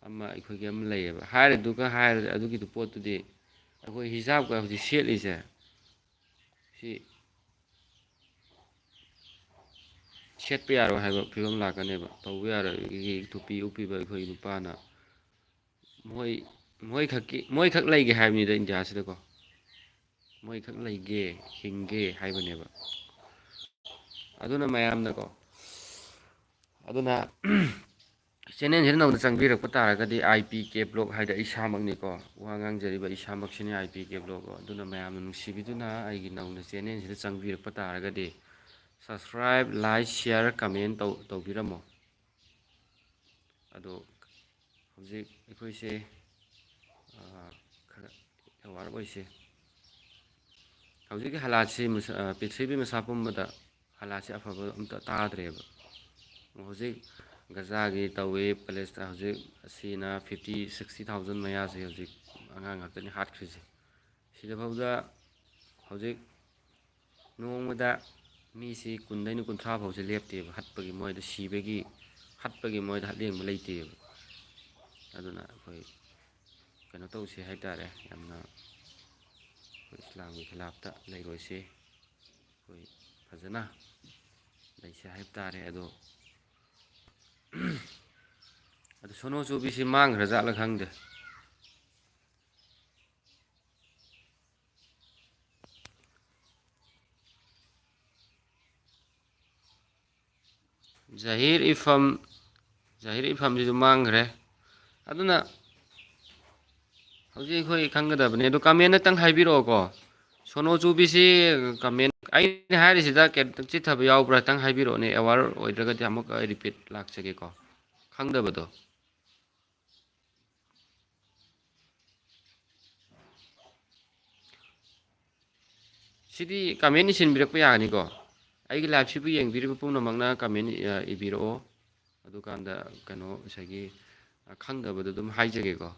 ꯑꯃ ꯑꯩꯈꯣꯏꯒꯤ ꯑꯃ ꯂꯩꯌꯦꯕ꯫ ꯍꯥꯏꯔꯤꯗꯨꯒ ꯍꯥꯏꯔꯗꯤ ꯑꯗꯨꯒꯤꯗꯨ ꯄꯣꯠꯇꯨꯗꯤ ꯑꯩꯈꯣꯏ ꯍꯤꯖꯥꯕꯀ ꯍꯧꯖꯤꯛ ꯁꯦꯠꯂꯤꯁꯦ, ꯁꯤ ꯁꯦꯠꯄ ꯌꯥꯔꯣꯏ ꯍꯥꯏꯕ ꯐꯤꯕꯝ ꯂꯥꯛꯀꯅꯦꯕ꯫ ꯇꯧꯕ ꯌꯥꯔꯣꯏ꯫ ꯑꯩꯒꯤ ꯇꯨꯄꯤ ꯎꯞꯄꯤꯕ ꯑꯩꯈꯣꯏ ꯅꯨꯄꯥꯅ, ꯃꯣꯏ ꯃꯣꯏꯈꯛꯀꯤ, ꯃꯣꯏꯈꯛ ꯂꯩꯒꯦ ꯍꯥꯏꯕꯅꯤꯗ ꯏꯟꯗꯤꯌꯥꯁꯤꯗꯀꯣ꯫ ꯃꯣꯏꯈꯛ ꯂꯩꯒꯦ, ꯍꯤꯡꯒꯦ ꯍꯥꯏꯕꯅꯦꯕ꯫ ꯑꯗꯨꯅ ꯃꯌꯥꯝꯅꯀꯣ, ꯑꯗꯨꯅ ꯆꯦꯅꯦꯜꯁꯤꯗ ꯅꯧꯅ ꯆꯪꯕꯤꯔꯛꯄ ꯇꯥꯔꯒꯗꯤ, ꯑꯥꯏ ꯄꯤ ꯀꯦ ꯕ꯭ꯂꯣꯛ ꯍꯥꯏꯗꯤ ꯑꯩ ꯏꯁꯥꯃꯛꯅꯤꯀꯣ, ꯋꯥ ꯉꯥꯡꯖꯔꯤꯕ ꯏꯁꯥꯃꯛꯁꯤꯅꯤ ꯑꯥꯏ ꯄꯤ ꯀꯦ ꯕ꯭ꯂꯣꯛ꯫ ꯑꯗꯨꯅ ꯃꯌꯥꯝꯅ ꯅꯨꯡꯁꯤꯕꯤꯗꯨꯅ ꯑꯩꯒꯤ ꯅꯧꯅ ꯆꯦꯅꯦꯜꯁꯤꯗ ꯆꯪꯕꯤꯔꯛꯄ ꯇꯥꯔꯒꯗꯤ, subscribe, like, share, comment ꯇꯧ-, ꯇꯧꯕꯤꯔꯝꯃꯣ꯫ ꯑꯗꯣ ꯍꯧꯖꯤꯛ ꯑꯩꯈꯣꯏꯁꯦ, ꯑ, ꯈꯔ ꯑꯦꯋꯥꯔ ꯑꯣꯏꯁꯦ꯫ ꯍꯧꯖꯤꯛꯀꯤ ꯍꯥꯂꯥꯠꯁꯤ ꯃꯁꯥ-, ꯑ, ꯄ꯭ꯔꯤꯊꯤꯕꯤ ꯃꯁꯥ ꯄꯨꯝꯕꯗ ꯍꯥꯂꯥꯠꯁꯤ ꯑꯐꯕ ꯑꯝꯇ ꯇꯥꯗ꯭ꯔꯦꯕ꯫ ꯍꯧꯖꯤꯛ ꯒꯖꯥꯒꯤ ꯇꯧꯏ, ꯄꯦꯂꯦꯁꯇ ꯍꯧꯖꯤꯛ ꯑꯁꯤꯅ fifty, sixty thousand ꯃꯌꯥꯁꯦ ꯍꯧꯖꯤꯛ ꯑꯉꯥꯡ ꯉꯥꯛꯇꯅꯤ ꯍꯥꯠꯈ꯭ꯔꯤꯁꯦ꯫ ꯁꯤꯗꯐꯥꯎꯗ ꯍꯧꯖꯤꯛ ꯅꯣꯡꯃꯗ ꯃꯤꯁꯤ ꯀꯨꯟꯗꯩꯅ ꯀꯨꯟꯊ꯭ꯔꯥ ꯐꯥꯎꯁꯦ ꯂꯦꯞꯇꯦꯕ ꯍꯠꯄꯒꯤ, ꯃꯣꯏꯗ ꯁꯤꯕꯒꯤ, ꯍꯠꯄꯒꯤ ꯃꯣꯏꯗ ꯍꯠꯂꯦꯡꯕ ꯂꯩꯇꯦꯕ꯫ ꯑꯗꯨꯅ ꯑꯩꯈꯣꯏ ꯀꯩꯅꯣ ꯇꯧꯁꯤ ꯍꯥꯏ ꯇꯥꯔꯦ, ꯌꯥꯝꯅ ꯑꯩꯈꯣꯏ ꯏꯁꯂꯥꯝꯒꯤ ꯈꯤꯂꯥꯞꯇ ꯂꯩꯔꯣꯏꯁꯤ, ꯑꯩꯈꯣꯏ ꯐꯖꯅ ꯂꯩꯁꯤ ꯍꯥꯏꯕ ꯇꯥꯔꯦ꯫ ꯑꯗꯣ, ꯑꯗꯣ ꯁꯣꯅꯣ ꯆꯨꯕꯤꯁꯤ ꯃꯥꯡꯈ꯭ꯔ ꯖꯥꯠꯂ ꯈꯪꯗꯦ꯫ ꯖꯍꯤꯔ ꯏꯐꯝ, ꯖꯍꯤꯔ ꯏꯐꯝꯁꯤꯁꯨ ꯃꯥꯡꯈ꯭ꯔꯦ꯫ ꯑꯗꯨꯅ ꯍꯧꯖꯤꯛ ꯑꯩꯈꯣꯏ ꯈꯪꯒꯗꯕꯅꯦ꯫ ꯑꯗꯣ comment ꯇꯪ ꯍꯥꯏꯕꯤꯔꯛꯑꯣꯀꯣ꯫ ꯁꯣꯅꯣ ꯆꯨꯕꯤꯁꯤ comment, ꯑꯩꯅ ꯍꯥꯏꯔꯤꯁꯤꯗ ꯀꯩꯝꯇ ꯆꯤꯠꯊꯕ ꯌꯥꯎꯕ꯭ꯔꯥ ꯈꯤꯇꯪ ꯍꯥꯏꯕꯤꯔꯛꯑꯣꯅꯦ꯫ Aware ꯑꯣꯏꯗ꯭ꯔꯒꯗꯤ ꯑꯃꯨꯛ ꯑꯩ repeat ꯂꯥꯛꯆꯒꯦꯀꯣ, ꯈꯪꯗꯕꯗꯣ꯫ ꯁꯤꯗꯤ comment ꯏꯁꯤꯟꯕꯤꯔꯛꯄ ꯌꯥꯒꯅꯤꯀꯣ꯫ ꯑꯩꯒꯤ live ꯁꯤꯕꯨ ꯌꯦꯡꯕꯤꯔꯤꯕ ꯄꯨꯝꯅꯃꯛꯅ comment, ꯑ, ꯏꯕꯤꯔꯛꯑꯣ꯫ ꯑꯗꯨꯀꯥꯟꯗ ꯀꯩꯅꯣ ꯉꯁꯥꯏꯒꯤ, ꯑ, ꯈꯪꯗꯕꯗꯣ ꯑꯗꯨꯝ ꯍꯥꯏꯖꯒꯦꯀꯣ꯫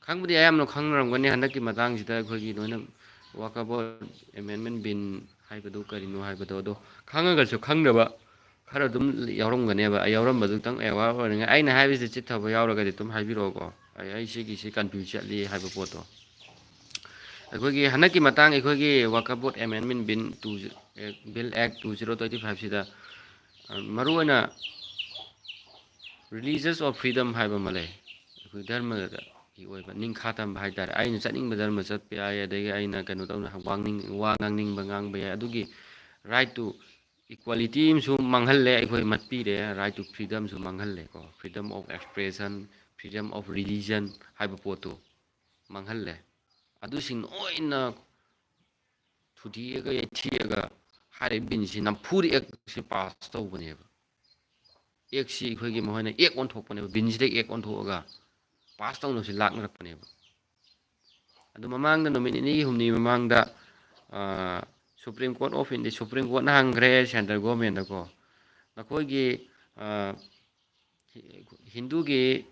ꯈꯪꯕꯨꯗꯤ ꯑꯌꯥꯝꯕꯅ ꯈꯪꯅꯔꯝꯒꯅꯤ ꯍꯟꯗꯛꯀꯤ ꯃꯇꯥꯡꯁꯤꯗ ꯑꯩꯈꯣꯏꯒꯤ ꯂꯣꯏꯅ Waqf Board Amendment Bill ꯍꯥꯏꯕꯗꯨ ꯀꯔꯤꯅꯣ ꯍꯥꯏꯕꯗꯣ꯫ ꯑꯗꯣ ꯈꯪꯉꯒꯁꯨ ꯈꯪꯗꯕ ꯈꯔ ꯑꯗꯨꯝ ꯌꯥꯎꯔꯝꯒꯅꯦꯕ꯫ ꯌꯥꯎꯔꯝꯕꯗꯨꯇꯪ aware ꯑꯣꯏꯅꯤꯡꯉꯥꯏ꯫ ꯑꯩꯅ ꯍꯥꯏꯕꯁꯤ ꯆꯤꯠꯊꯕ ꯌꯥꯎꯔꯒꯗꯤ ꯑꯗꯨꯝ ꯍꯥꯏꯕꯤꯔꯛꯑꯣꯀꯣ꯫ ꯑꯩ, ꯑꯩ ꯁꯤꯒꯤꯁꯤ confuse ꯆꯠꯂꯤ ꯍꯥꯏꯕ ꯄꯣꯠꯇꯣ꯫ ꯑꯩꯈꯣꯏꯒꯤ ꯍꯟꯗꯛꯀꯤ ꯃꯇꯥꯡ ꯑꯩꯈꯣꯏꯒꯤ Waqf Board Amendment Bill two, Bill Act two zero twenty five ꯁꯤꯗ, ꯑ, ꯃꯔꯨꯑꯣꯏꯅ religious of freedom ꯍꯥꯏꯕ ꯑꯃ ꯂꯩ꯫ ꯙꯔꯃꯒꯤ ꯑꯣꯏꯕ ꯅꯤꯡꯈꯥ ꯇꯝꯕ ꯍꯥꯏꯇꯥꯔꯦ꯫ ꯑꯩꯅ ꯆꯠꯅꯤꯡꯕ ꯙꯔꯃ ꯆꯠꯄ ꯌꯥꯏ, ꯑꯗꯒꯤ ꯑꯩꯅ ꯀꯩꯅꯣ ꯇꯧꯅ ꯋꯥ ꯉꯥꯡꯅꯤꯡ-, ꯋꯥ ꯉꯥꯡꯅꯤꯡꯕ ꯉꯥꯡꯕ ꯌꯥꯏ꯫ ꯑꯗꯨꯒꯤ right to equality ꯑꯃꯁꯨ ꯃꯥꯡꯍꯜꯂꯦ, ꯑꯩꯈꯣꯏ ꯃꯠꯄꯤꯔꯦ, right to freedomꯁꯨ ꯃꯥꯡꯍꯜꯂꯦꯀꯣ, freedom of expression, freedom of religion ꯍꯥꯏꯕ ꯄꯣꯠꯇꯨ ꯃꯥꯡꯍꯜꯂꯦ꯫ ꯑꯗꯨꯁꯤꯡ ꯂꯣꯏꯅ ꯊꯨꯗꯦꯛꯑꯒ ꯌꯩꯊꯦꯛꯑꯒ ꯍꯥꯏꯔꯤꯕ ꯕꯤꯟꯁꯤ ꯅꯝꯐꯨꯗ ꯑꯦꯛꯁꯤ ꯄꯥꯁ ꯇꯧꯕꯅꯦꯕ꯫ ꯑꯦꯛꯁꯤ ꯑꯩꯈꯣꯏꯒꯤ ꯃꯈꯣꯏꯅ ꯑꯦꯛ ꯑꯣꯟꯊꯣꯛꯄꯅꯦꯕ, ꯕꯤꯟꯁꯤꯗ ꯑꯦꯛ ꯑꯣꯟꯊꯣꯛꯑꯒ ꯄꯥꯁ ꯇꯧꯅꯕꯁꯤ ꯂꯥꯛꯅꯔꯛꯄꯅꯦꯕ꯫ ꯑꯗꯨ ꯃꯃꯥꯡꯗ ꯅꯨꯃꯤꯠ ꯅꯤꯅꯤ ꯍꯨꯝꯅꯤ ꯃꯃꯥꯡꯗ, ꯑ, Supreme Court of India, Supreme Courtꯅ ꯍꯪꯈ꯭ꯔꯦ central governmentꯗꯀꯣ, "ꯅꯈꯣꯏꯒꯤ, ꯑ, ꯍꯤꯟꯗꯨꯒꯤ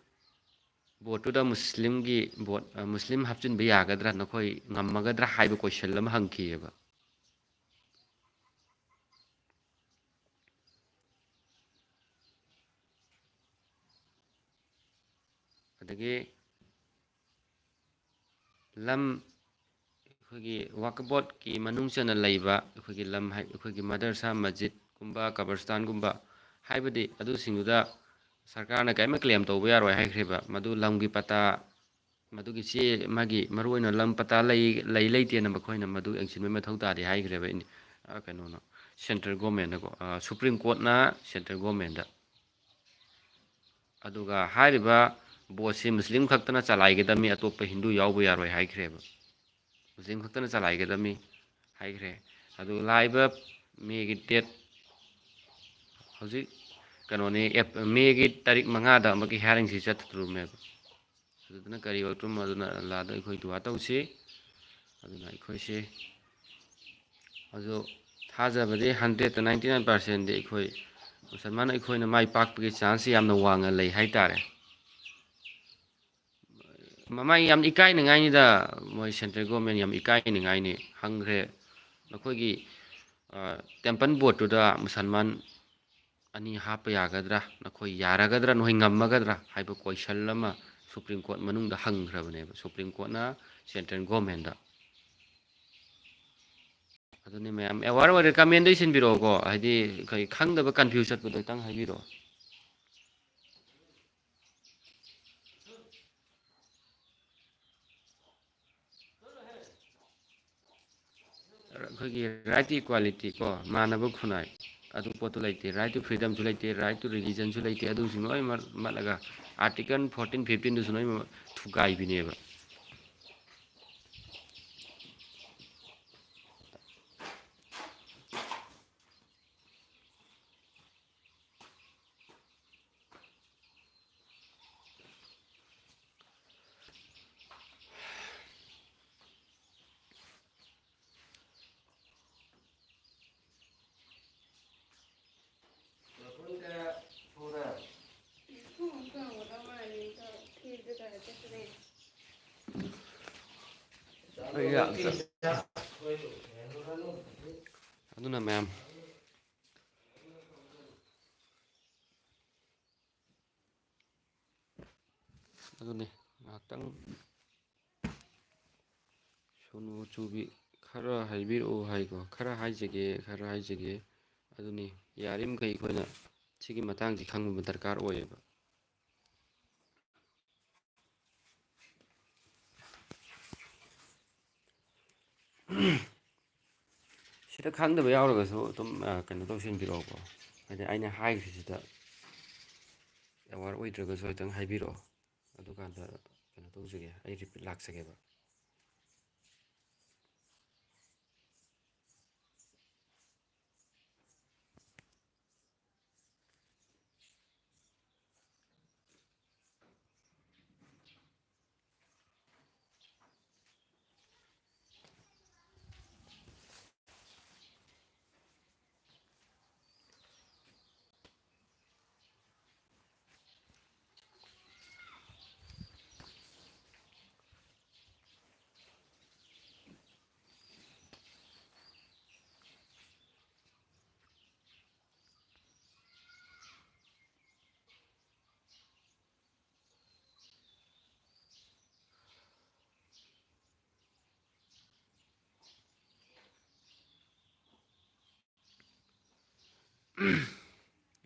voteꯇꯨꯗ ꯃꯨꯁꯂꯤꯝꯒꯤ vote, ꯑ, ꯃꯨꯁꯂꯤꯝ ꯍꯥꯞꯆꯤꯟꯕ ꯌꯥꯒꯗ꯭ꯔꯥ, ꯅꯈꯣꯏ ꯉꯝꯃꯒꯗ꯭ꯔꯥ?" ꯍꯥꯏꯕ question ꯑꯃ ꯍꯪꯈꯤꯑꯕ꯫ ꯑꯗꯒꯤ ꯂꯝ, ꯑꯩꯈꯣꯏꯒꯤ ꯋꯥꯀꯐ ꯕꯣꯔꯗꯀꯤ ꯃꯅꯨꯡ ꯆꯟꯅ ꯂꯩꯕ ꯑꯩꯈꯣꯏꯒꯤ ꯂꯝ ꯍꯥꯏ, ꯑꯩꯈꯣꯏꯒꯤ ꯃꯗꯔꯁꯥ, ꯃꯁꯖꯤꯠꯀꯨꯝꯕ, ꯀꯕꯔꯁꯇꯥꯟꯒꯨꯝꯕ ꯍꯥꯏꯕꯗꯤ ꯑꯗꯨꯁꯤꯡꯗꯨꯗ ꯁꯔꯀꯥꯔꯅ ꯀꯔꯤꯝꯇ claim ꯇꯧꯕ ꯌꯥꯔꯣꯏ ꯍꯥꯏꯈ꯭ꯔꯦꯕ꯫ ꯃꯗꯨ ꯂꯝꯒꯤ ꯄꯇꯥ, ꯃꯗꯨꯒꯤ ꯆꯦ, ꯃꯥꯒꯤ ꯃꯔꯨꯑꯣꯏꯅ ꯂꯝ ꯄꯇꯥ ꯂꯩ, ꯂꯩ ꯂꯩꯇꯦꯅ ꯃꯈꯣꯏꯅ ꯃꯗꯨ ꯌꯦꯡꯁꯤꯟꯕꯒꯤ ꯃꯊꯧ ꯇꯥꯗꯦ ꯍꯥꯏꯈ꯭ꯔꯦꯕ ꯏꯟ-, ꯑ, ꯀꯩꯅꯣꯅ, central governmentꯅꯀꯣ, ꯑ, Supreme Courtꯅ central governmentꯗ꯫ ꯑꯗꯨꯒ ꯍꯥꯏꯔꯤꯕ voteꯁꯤ ꯃꯨꯁꯂꯤꯝ ꯈꯛꯇꯅ ꯆꯂꯥꯏꯒꯗꯕꯅꯤ, ꯑꯇꯣꯞꯄ ꯍꯤꯟꯗꯨ ꯌꯥꯎꯕ ꯌꯥꯔꯣꯏ ꯍꯥꯏꯈ꯭ꯔꯦꯕ꯫ ꯃꯨꯁꯂꯤꯝ ꯈꯛꯇꯅ ꯆꯂꯥꯏꯒꯗꯕꯅꯤ ꯍꯥꯏꯈ꯭ꯔꯦ꯫ ꯑꯗꯨ ꯂꯥꯛꯏꯕ ꯃꯦꯒꯤ date, ꯍꯧꯖꯤꯛ ꯀꯩꯅꯣꯅꯤ, ꯑꯦꯞ-, ꯃꯦꯒꯤ ꯇꯥꯔꯤꯛ ꯃꯉꯥꯗ ꯑꯃꯨꯛꯀꯤ hearingꯁꯤ ꯆꯠꯇꯣꯔꯤꯕꯅꯦꯕ꯫ ꯑꯗꯨꯗꯨꯅ ꯀꯔꯤ ꯑꯣꯏꯔꯛꯇ꯭ꯔꯨꯝ ꯑꯗꯨꯅ ꯑꯜꯂꯥꯗ ꯑꯩꯈꯣꯏ ꯗꯨꯋꯥ ꯇꯧꯁꯤ꯫ ꯑꯗꯨꯅ ꯑꯩꯈꯣꯏꯁꯦ ꯑꯗꯨ ꯊꯥꯖꯕꯗꯤ hundredꯇ ninety nine percentꯗꯤ ꯑꯩꯈꯣꯏ ꯃꯨꯁꯜꯃꯥꯟ ꯑꯩꯈꯣꯏꯅ ꯃꯥꯏ ꯄꯥꯛꯄꯒꯤ chanceꯁꯤ ꯌꯥꯝꯅ ꯋꯥꯡꯅ ꯂꯩ ꯍꯥꯏꯇꯥꯔꯦ꯫ ꯃꯃꯥꯏ ꯌꯥꯝ ꯏꯀꯥꯏꯅꯤꯡꯉꯥꯏꯅꯤꯗ, ꯃꯣꯏ central government ꯌꯥꯝ ꯏꯀꯥꯏꯅꯤꯡꯉꯥꯏꯅꯤ꯫ ꯍꯪꯈ꯭ꯔꯦ, "ꯅꯈꯣꯏꯒꯤ, ꯑ, temple boardꯇꯨꯗ ꯃꯨꯁꯜꯃꯥꯟ ꯑꯅꯤ ꯍꯥꯞꯄ ꯌꯥꯒꯗ꯭ꯔꯥ? ꯅꯈꯣꯏ ꯌꯥꯔꯒꯗ꯭ꯔꯥ? ꯅꯈꯣꯏ ꯉꯝꯃꯒꯗ꯭ꯔꯥ?" ꯍꯥꯏꯕ question ꯑꯃ Supreme Court ꯃꯅꯨꯡꯗ ꯍꯪꯈ꯭ꯔꯕꯅꯦꯕ, Supreme Courtꯅ central governmentꯗ꯫ ꯑꯗꯨꯅꯤ ꯃꯌꯥꯝ aware ꯑꯣꯏꯔꯦ, commentꯗ ꯏꯁꯤꯟꯕꯤꯔꯛꯑꯣꯀꯣ, ꯍꯥꯏꯗꯤ ꯀꯔꯤ ꯈꯪꯗꯕ confuse ꯆꯠꯄꯗꯣ ꯈꯤꯇꯪ ꯍꯥꯏꯕꯤꯔꯛꯑꯣ꯫ ꯑꯩꯈꯣꯏꯒꯤ right to equality ꯀꯣ, ꯃꯥꯟꯅꯕ ꯈꯨꯟꯅꯥꯏ, ꯑꯗꯨ ꯄꯣꯠꯇꯨ ꯂꯩꯇꯦ꯫ Right to freedomꯁꯨ ꯂꯩꯇꯦ, right to religionꯁꯨ ꯂꯩꯇꯦ꯫ ꯑꯗꯨꯁꯤꯡ ꯂꯣꯏ ꯃꯠ-, ꯃꯠꯂꯒ Article fourteen fifteenꯗꯨꯁꯨ ꯂꯣꯏ ꯊꯨꯒꯥꯏꯕꯤꯅꯦꯕ꯫ ꯑꯗꯨꯅ ꯃꯌꯥꯝ, ꯑꯗꯨꯅꯤ ꯉꯥꯏꯍꯥꯛꯇꯪ ꯁꯣꯅꯨ ꯆꯨꯕꯤ ꯈꯔ ꯍꯥꯏꯕꯤꯔꯛꯑꯣ ꯍꯥꯏꯀꯣ, ꯈꯔ ꯍꯥꯏꯖꯒꯦ, ꯈꯔ ꯍꯥꯏꯖꯒꯦ꯫ ꯑꯗꯨꯅꯤ, ꯌꯥꯔꯤꯃꯈꯩ ꯑꯩꯈꯣꯏꯅ ꯁꯤꯒꯤ ꯃꯇꯥꯡꯁꯤ ꯈꯪꯕ ꯗꯔꯀꯥꯔ ꯑꯣꯏꯌꯦꯕ꯫ ꯁꯤꯗ ꯈꯪꯗꯕ ꯌꯥꯎꯔꯒꯁꯨ ꯑꯗꯨꯝ, ꯑ, ꯀꯩꯅꯣ ꯇꯧꯁꯤꯟꯕꯤꯔꯛꯑꯣꯀꯣ꯫ ꯍꯥꯏꯗꯤ ꯑꯩꯅ ꯍꯥꯏꯈ꯭ꯔꯤꯁꯤꯗ aware ꯑꯣꯏꯗ꯭ꯔꯒꯁꯨ ꯍꯥꯏꯐꯦꯠꯇꯪ ꯍꯥꯏꯕꯤꯔꯛꯑꯣ꯫ ꯑꯗꯨꯀꯥꯟꯗ ꯀꯩꯅꯣ ꯇꯧꯖꯒꯦ, ꯑꯩ repeat ꯂꯥꯛꯆꯒꯦꯕ꯫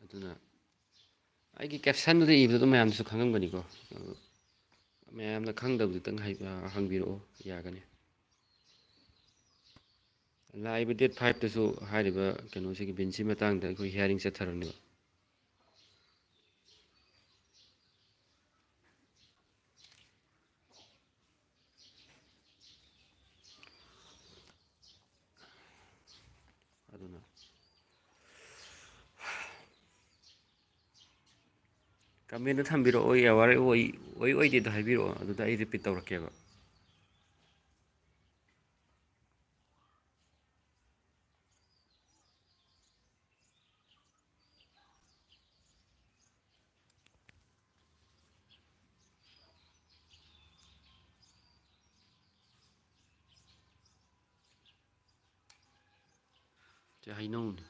ꯑꯗꯨꯅ ꯑꯩꯒꯤ captionꯗꯨꯗ ꯏꯕꯗꯣ ꯑꯗꯨꯝ ꯃꯌꯥꯝꯅꯁꯨ ꯈꯪꯉꯝꯒꯅꯤꯀꯣ꯫ ꯑꯗꯨ ꯃꯌꯥꯝꯅ ꯈꯪꯗꯕꯗꯨꯇꯪ ꯍꯥꯏ-, ꯍꯪꯕꯤꯔꯛꯑꯣ, ꯌꯥꯒꯅꯤ꯫ ꯂꯥꯛꯏꯕ date five ꯇꯁꯨ ꯍꯥꯏꯔꯤꯕ ꯀꯩꯅꯣꯁꯤꯒꯤ ꯕꯤꯟꯁꯤ ꯃꯇꯥꯡꯗ ꯑꯩꯈꯣꯏ hearing ꯆꯠꯊꯔꯅꯦꯕ꯫ ꯑꯗꯨꯅ comment ꯊꯝꯕꯤꯔꯛꯑꯣ, aware ꯑꯣꯏ, ꯑꯣꯏ ꯑꯣꯏꯗꯦꯗꯣ ꯍꯥꯏꯕꯤꯔꯛꯑꯣ, ꯑꯗꯨꯗ ꯑꯩ repeat ꯇꯧꯔꯛꯀꯦꯕ꯫ ꯁꯤ ꯍꯩꯅꯧꯅꯤ꯫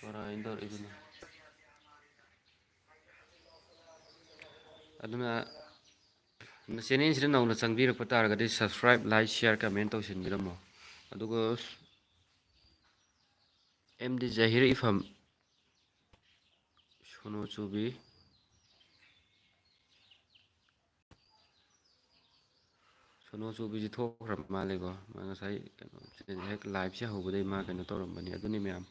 ꯀꯔꯥꯏꯅ ꯇꯧꯔꯛꯏꯗꯨꯅꯣ? ꯑꯗꯨꯅ channel ꯁꯤꯗ ꯅꯧꯅ ꯆꯪꯕꯤꯔꯛꯄ ꯇꯥꯔꯒꯗꯤ subscribe, like, share, comment ꯇꯧꯁꯤꯟꯕꯤꯔꯝꯃꯣ꯫ ꯑꯗꯨꯒ ꯑꯦꯝ ꯗꯤ ꯖꯍꯤꯔ ꯏꯐꯝ, ꯁꯣꯅꯣ ꯆꯨꯕꯤ, ꯁꯣꯅꯣ ꯆꯨꯕꯤꯁꯤ ꯊꯣꯛꯈ꯭ꯔ ꯃꯥꯜꯂꯦꯀꯣ꯫ ꯃꯥ ꯉꯁꯥꯏ ꯀꯩꯅꯣ, ꯍꯦꯛ live ꯁꯦ ꯍꯧꯕꯗꯩ ꯃꯥ ꯀꯩꯅꯣ ꯇꯧꯔꯝꯕꯅꯤ꯫ ꯑꯗꯨꯅꯤ ꯃꯌꯥꯝ꯫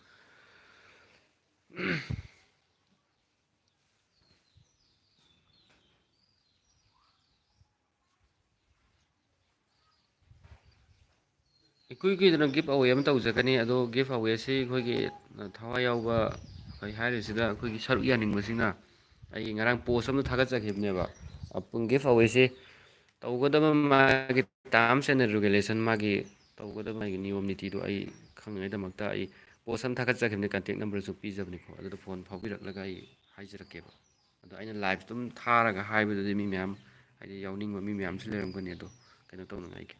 ꯏꯀꯨꯏ ꯀꯨꯏꯗꯅ give away ꯑꯃ ꯇꯧꯖꯒꯅꯤ꯫ ꯑꯗꯣ give away ꯁꯤ ꯑꯩꯈꯣꯏꯒꯤ ꯊꯋꯥꯏ ꯌꯥꯎꯕ, ꯑꯩꯈꯣꯏ ꯍꯥꯏꯔꯤꯁꯤꯗ ꯑꯩꯈꯣꯏꯒꯤ ꯁꯔꯨꯛ ꯌꯥꯅꯤꯡꯕꯁꯤꯡꯅ, ꯑꯩꯒꯤ ꯉꯔꯥꯡ post ꯑꯃ ꯊꯥꯒꯠꯆꯈꯤꯕꯅꯦꯕ꯫ ꯑꯄꯨꯡ give away ꯁꯤ ꯇꯧꯒꯗꯕ ꯃꯥꯒꯤ terms and regulation, ꯃꯥꯒꯤ ꯇꯧꯒꯗꯕ ꯃꯥꯒꯤ ꯅꯤꯌꯣꯝ ꯅꯤꯇꯤꯗꯣ ꯑꯩ ꯈꯪꯅꯉꯥꯏꯗꯃꯛꯇ ꯑꯩ post ꯑꯃ ꯊꯥꯒꯠꯆꯈꯤꯕꯅꯤ, contact number ꯁꯨ ꯄꯤꯖꯕꯅꯤꯀꯣ꯫ ꯑꯗꯨꯗ phone ꯐꯥꯎꯕꯤꯔꯛꯂꯒ ꯑꯩ ꯍꯥꯏꯖꯔꯛꯀꯦꯕ꯫ ꯑꯗꯣ ꯑꯩꯅ live ꯑꯗꯨꯝ ꯊꯥꯔꯒ ꯍꯥꯏꯕꯗꯨꯗꯤ ꯃꯤ ꯃꯌꯥꯝ, ꯍꯥꯏꯗꯤ ꯌꯥꯎꯅꯤꯡꯕ ꯃꯤ ꯃꯌꯥꯝꯁꯨ ꯂꯩꯔꯝꯒꯅꯤ꯫ ꯑꯗꯣ ꯀꯩꯅꯣ ꯇꯧꯅꯉꯥꯏꯒꯤ꯫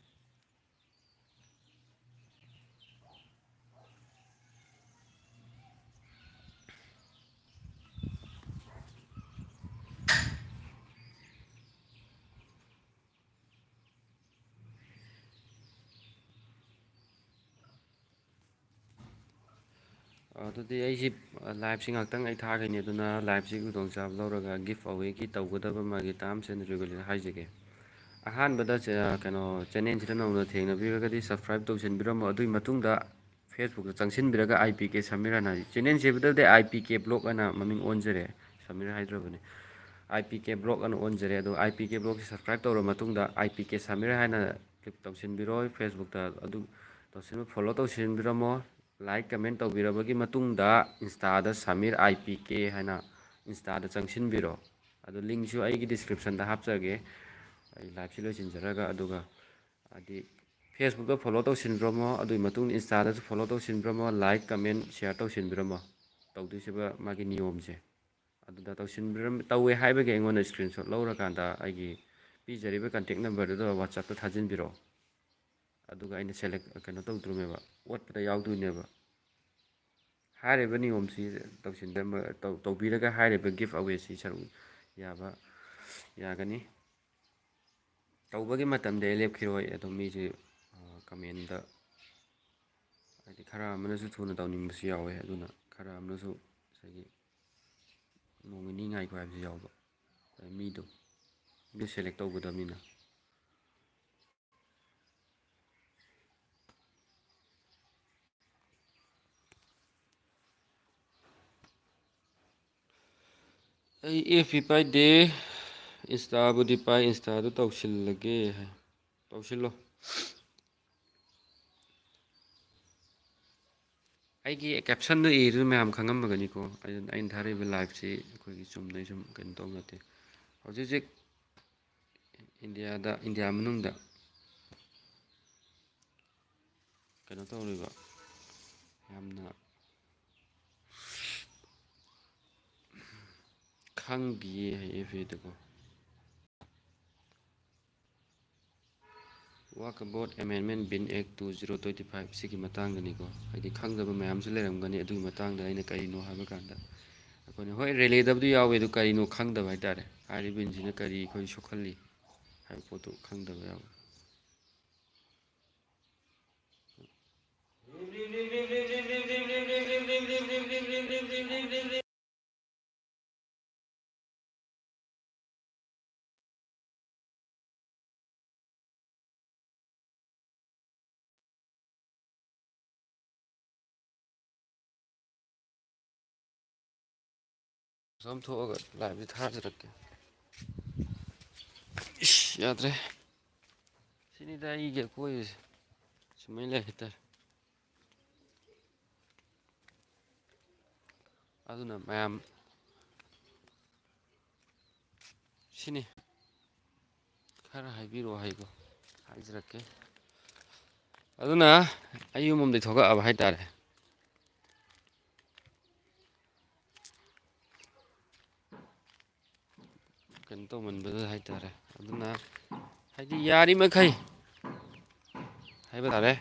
ꯑꯗꯨꯗꯤ ꯑꯩꯁꯤ ꯂꯥꯏꯞꯁꯤ ꯉꯥꯛꯇꯪ ꯑꯩ ꯊꯥꯒꯅꯤ, ꯑꯗꯨꯅ ꯂꯥꯏꯞꯁꯤ ꯈꯨꯗꯣꯡꯆꯥꯕ ꯂꯧꯔꯒ ꯒꯤꯐ ꯑꯋꯦꯒꯤ ꯇꯧꯒꯗꯕ ꯃꯥꯒꯤ ꯇꯥꯔꯝꯁ ꯑꯦꯟ ꯔꯤꯒꯨꯂꯦꯁꯟ ꯍꯥꯏꯖꯒꯦ꯫ ꯑꯍꯥꯟꯕꯗ ꯆꯦ-, ꯀꯩꯅꯣ, ꯆꯦꯅꯦꯜꯁꯤꯗ ꯅꯧꯅ ꯊꯦꯡꯅꯕꯤꯔꯒꯗꯤ ꯁꯕꯁꯀ꯭ꯔꯥꯏꯕ ꯇꯧꯁꯤꯟꯕꯤꯔꯝꯃꯣ꯫ ꯑꯗꯨꯒꯤ ꯃꯇꯨꯡꯗ ꯐꯦꯁꯕꯨꯛꯇ ꯆꯪꯁꯤꯟꯕꯤꯔꯒ ꯑꯥꯏ ꯄꯤ ꯀꯦ ꯁꯃꯤꯔ ꯍꯥꯏꯅ, channel ꯁꯦꯝꯕꯗꯗꯤ I P K block ꯍꯥꯏꯅ ꯃꯃꯤꯡ ꯑꯣꯟꯖꯔꯦ, Samir ꯍꯥꯏꯗ꯭ꯔꯕꯅꯤ꯫ I P K block ꯑꯅ ꯑꯣꯟꯖꯔꯦ꯫ ꯑꯗꯣ ꯑꯥꯏ ꯄꯤ ꯀꯦ ꯕ꯭ꯂꯣꯛꯁꯤ ꯁꯕꯁꯀ꯭ꯔꯥꯏꯕ ꯇꯧꯔꯕ ꯃꯇꯨꯡꯗ ꯑꯥꯏ ꯄꯤ ꯀꯦ ꯁꯃꯤꯔ ꯍꯥꯏꯅ ꯀ꯭ꯂꯤꯛ ꯇꯧꯁꯤꯟꯕꯤꯔꯣ ꯐꯦꯁꯕꯨꯛꯇ꯫ ꯑꯗꯨ ꯇꯧꯁꯤꯟꯕ, ꯐꯣꯂꯣ ꯇꯧꯁꯤꯟꯕꯤꯔꯝꯃꯣ꯫ ꯂꯥꯏꯛ, ꯀꯃꯦꯟ ꯇꯧꯕꯤꯔꯕꯒꯤ ꯃꯇꯨꯡꯗ ꯏꯟꯁꯇꯥꯗ ꯁꯃꯤꯔ ꯑꯥꯏ ꯄꯤ ꯀꯦ ꯍꯥꯏꯅ ꯏꯟꯁꯇꯥꯗ ꯆꯪꯁꯤꯟꯕꯤꯔꯣ꯫ ꯑꯗꯣ ꯂꯤꯡꯁꯨ ꯑꯩꯒꯤ ꯗꯤꯁꯀ꯭ꯔꯤꯞꯁꯟꯗ ꯍꯥꯞꯆꯒꯦ, ꯑꯩ ꯂꯥꯏꯞꯁꯤ ꯂꯣꯏꯁꯤꯟꯖꯔꯒ꯫ ꯑꯗꯨꯒ ꯍꯥꯏꯗꯤ ꯐꯦꯁꯕꯨꯛꯇ ꯐꯣꯂꯣ ꯇꯧꯁꯤꯟꯕꯤꯔꯝꯃꯣ, ꯑꯗꯨꯒꯤ ꯃꯇꯨꯡꯗ ꯏꯟꯁꯇꯥꯗꯁꯨ ꯐꯣꯂꯣ ꯇꯧꯁꯤꯟꯕꯤꯔꯝꯃꯣ, ꯂꯥꯏꯛ, ꯀꯃꯦꯟ, ꯁꯤꯌꯥꯔ ꯇꯧꯁꯤꯟꯕꯤꯔꯝꯃꯣ꯫ ꯇꯧꯗꯣꯏꯁꯤꯕ ꯃꯥꯒꯤ ꯅꯤꯌꯣꯝꯁꯦ꯫ ꯑꯗꯨꯗ ꯇꯧꯁꯤꯟꯕꯤꯔꯝ-, ꯇꯧꯋꯦ ꯍꯥꯏꯕꯒꯤ ꯑꯩꯉꯣꯟꯗ ꯏꯁꯀ꯭ꯔꯤꯟꯁꯣꯠ ꯂꯧꯔꯀꯥꯟꯗ ꯑꯩꯒꯤ ꯄꯤꯖꯔꯤꯕ ꯀꯟꯇꯦꯛ ꯅꯝꯕꯔꯗꯨꯗ ꯋꯥꯆꯞꯇ ꯊꯥꯖꯤꯟꯕꯤꯔꯛꯑꯣ꯫ ꯑꯗꯨꯒ ꯑꯩꯅ ꯁꯦꯂꯦꯛ, ꯀꯩꯅꯣ ꯇꯧꯗ꯭ꯔꯤꯅꯦꯕ, ꯑꯣꯠꯄꯗ ꯌꯥꯎꯗꯣꯏꯅꯦꯕ꯫ ꯍꯥꯏꯔꯤꯕ ꯅꯤꯌꯣꯝꯁꯤ ꯇꯧꯁꯤꯟꯕꯤꯔꯝꯕ-, ꯇꯧ-, ꯇꯧꯕꯤꯔꯒ ꯍꯥꯏꯔꯤꯕ ꯒꯤꯐ ꯑꯋꯦꯁꯤ ꯁꯔꯨꯛ ꯌꯥꯕ ꯌꯥꯒꯅꯤ꯫ ꯇꯧꯕꯒꯤ ꯃꯇꯝꯗꯤ ꯑꯩ ꯂꯦꯞꯈꯤꯔꯣꯏ꯫ ꯑꯗꯨꯝ ꯃꯤꯁꯦ, ꯑ, ꯀꯃꯦꯟꯗ, ꯍꯥꯏꯗꯤ, ꯈꯔ ꯑꯃꯅꯁꯨ ꯊꯨꯅ ꯇꯧꯅꯤꯡꯕꯁꯨ ꯌꯥꯎꯋꯦ, ꯑꯗꯨꯅ ꯈꯔ ꯑꯃꯅꯁꯨ ꯉꯁꯥꯏꯒꯤ ꯅꯣꯡ ꯅꯤꯅꯤ ꯉꯥꯏꯈꯣ ꯍꯥꯏꯕꯁꯨ ꯌꯥꯎꯕ꯫ ꯑꯗꯩ ꯃꯤꯗꯣ, ꯃꯤꯗꯣ ꯁꯦꯂꯦꯛ ꯇꯧꯒꯗꯕꯅꯤꯅ꯫ ꯑꯩ ꯑꯦꯐ ꯕꯤ ꯄꯥꯏꯗꯦ, ꯏꯟꯁꯇꯥꯕꯨꯗꯤ ꯄꯥꯏ, ꯏꯟꯁꯇꯥꯗꯨ ꯇꯧꯁꯤꯜꯂꯒꯦ ꯍꯥꯏ꯫ ꯇꯧꯁꯤꯜꯂꯣ꯫ ꯑꯩꯒꯤ ꯀꯦꯞꯁꯟꯗꯣ ꯏꯔꯤꯗꯨ ꯃꯌꯥꯝ ꯈꯪꯉꯝꯃꯒꯅꯤꯀꯣ꯫ ꯑꯩꯅ, ꯑꯩꯅ ꯊꯥꯔꯛꯏꯕ ꯂꯥꯏꯐꯁꯤ ꯑꯩꯈꯣꯏꯒꯤ ꯆꯨꯝꯅꯩ ꯁꯨꯝ ꯀꯩꯅꯣ ꯇꯧꯕ ꯅꯠꯇꯦ꯫ ꯍꯧꯖꯤꯛ ꯍꯧꯖꯤꯛ ꯏꯟꯗꯤꯌꯥꯗ, ꯏꯟꯗꯤꯌꯥ ꯃꯅꯨꯡꯗ ꯀꯩꯅꯣ ꯇꯧꯔꯤꯕ, ꯌꯥꯝꯅ ꯈꯪꯗꯤꯌꯦ ꯍꯥꯏ F ꯕꯤꯗꯀꯣ꯫ Walk About Amendment Bill Act two zero twenty five ꯁꯤꯒꯤ ꯃꯇꯥꯡꯗꯅꯤꯀꯣ꯫ ꯍꯥꯏꯗꯤ ꯈꯪꯗꯕ ꯃꯌꯥꯝꯁꯨ ꯂꯩꯔꯝꯒꯅꯤ꯫ ꯑꯗꯨꯒꯤ ꯃꯇꯥꯡꯗ ꯑꯩꯅ ꯀꯔꯤꯅꯣ ꯍꯥꯏꯕ ꯀꯥꯟꯗ, ꯑꯩꯈꯣꯏꯅ ꯍꯣꯏ ꯔꯦꯂꯦꯗꯕꯨꯗꯤ ꯌꯥꯎꯋꯦ, ꯑꯗꯨ ꯀꯔꯤꯅꯣ ꯈꯪꯗꯕ ꯍꯥꯏꯇꯥꯔꯦ꯫ ꯍꯥꯏꯔꯤꯕ ꯕꯤꯜꯁꯤꯅ ꯀꯔꯤ ꯑꯩꯈꯣꯏ ꯁꯣꯛꯍꯜꯂꯤ ꯍꯥꯏꯕ ꯄꯣꯠꯇꯨ ꯈꯪꯗꯕ ꯌꯥꯎꯋꯦ꯫ ꯁꯨꯝ ꯊꯣꯛꯑꯒ ꯂꯥꯏꯞꯁꯦ ꯊꯥꯖꯔꯛꯀꯦ꯫ ꯏꯁ, ꯌꯥꯗ꯭ꯔꯦ꯫ ꯁꯤꯅꯤꯗ ꯑꯩꯒꯤ ꯑꯀꯣꯏꯕꯁꯦ꯫ ꯁꯨꯃꯥꯏꯅ ꯂꯩ ꯍꯥꯏꯇꯥꯔꯦ꯫ ꯑꯗꯨꯅ ꯃꯌꯥꯝ ꯁꯤꯅꯤ꯫ ꯈꯔ ꯍꯥꯏꯕꯤꯔꯛꯑꯣ ꯍꯥꯏꯀꯣ꯫ ꯍꯥꯏꯖꯔꯛꯀꯦ꯫ ꯑꯗꯨꯅ ꯑꯩ ꯌꯨꯝ ꯑꯃꯗꯒꯤ ꯊꯣꯛꯂꯛꯑꯕ ꯍꯥꯏꯇꯥꯔꯦ꯫ ꯀꯩꯅꯣ ꯇꯧꯃꯟꯕꯗ ꯍꯥꯏꯇꯥꯔꯦ꯫ ꯑꯗꯨꯅ ꯍꯥꯏꯗꯤ ꯌꯥꯔꯤꯃꯈꯩ ꯍꯥꯏꯕ ꯇꯥꯔꯦ,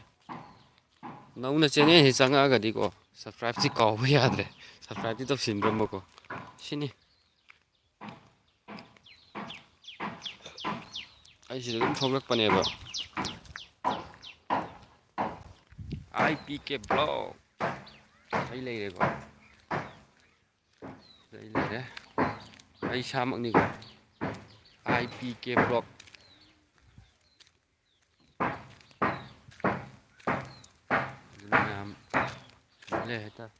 ꯅꯧꯅ ꯆꯦꯅꯦꯜꯁꯤ ꯆꯪꯉꯛꯑꯒꯗꯤꯀꯣ, ꯁꯕꯁꯀ꯭ꯔꯥꯏꯞꯁꯤ ꯀꯥꯎꯕ ꯌꯥꯗ꯭ꯔꯦ꯫ ꯁꯕꯁꯀ꯭ꯔꯥꯏꯞꯇꯤ ꯇꯧꯁꯤꯟꯕꯤꯔꯝꯃꯣꯀꯣ꯫ ꯁꯤꯅꯤ꯫ ꯑꯩ ꯁꯤꯗ ꯑꯗꯨꯝ ꯊꯣꯛꯂꯛꯄꯅꯦꯕ꯫ I P K block. ꯑꯩ ꯂꯩꯔꯦꯀꯣ꯫ ꯁꯤꯗ ꯑꯩ ꯂꯩꯔꯦ꯫ ꯑꯩ ꯏꯁꯥꯃꯛꯅꯤꯀꯣ꯫ I P K block. ꯑꯗꯨꯅ ꯃꯌꯥꯝ ꯂꯩ ꯍꯥꯏꯇꯥꯔꯦ꯫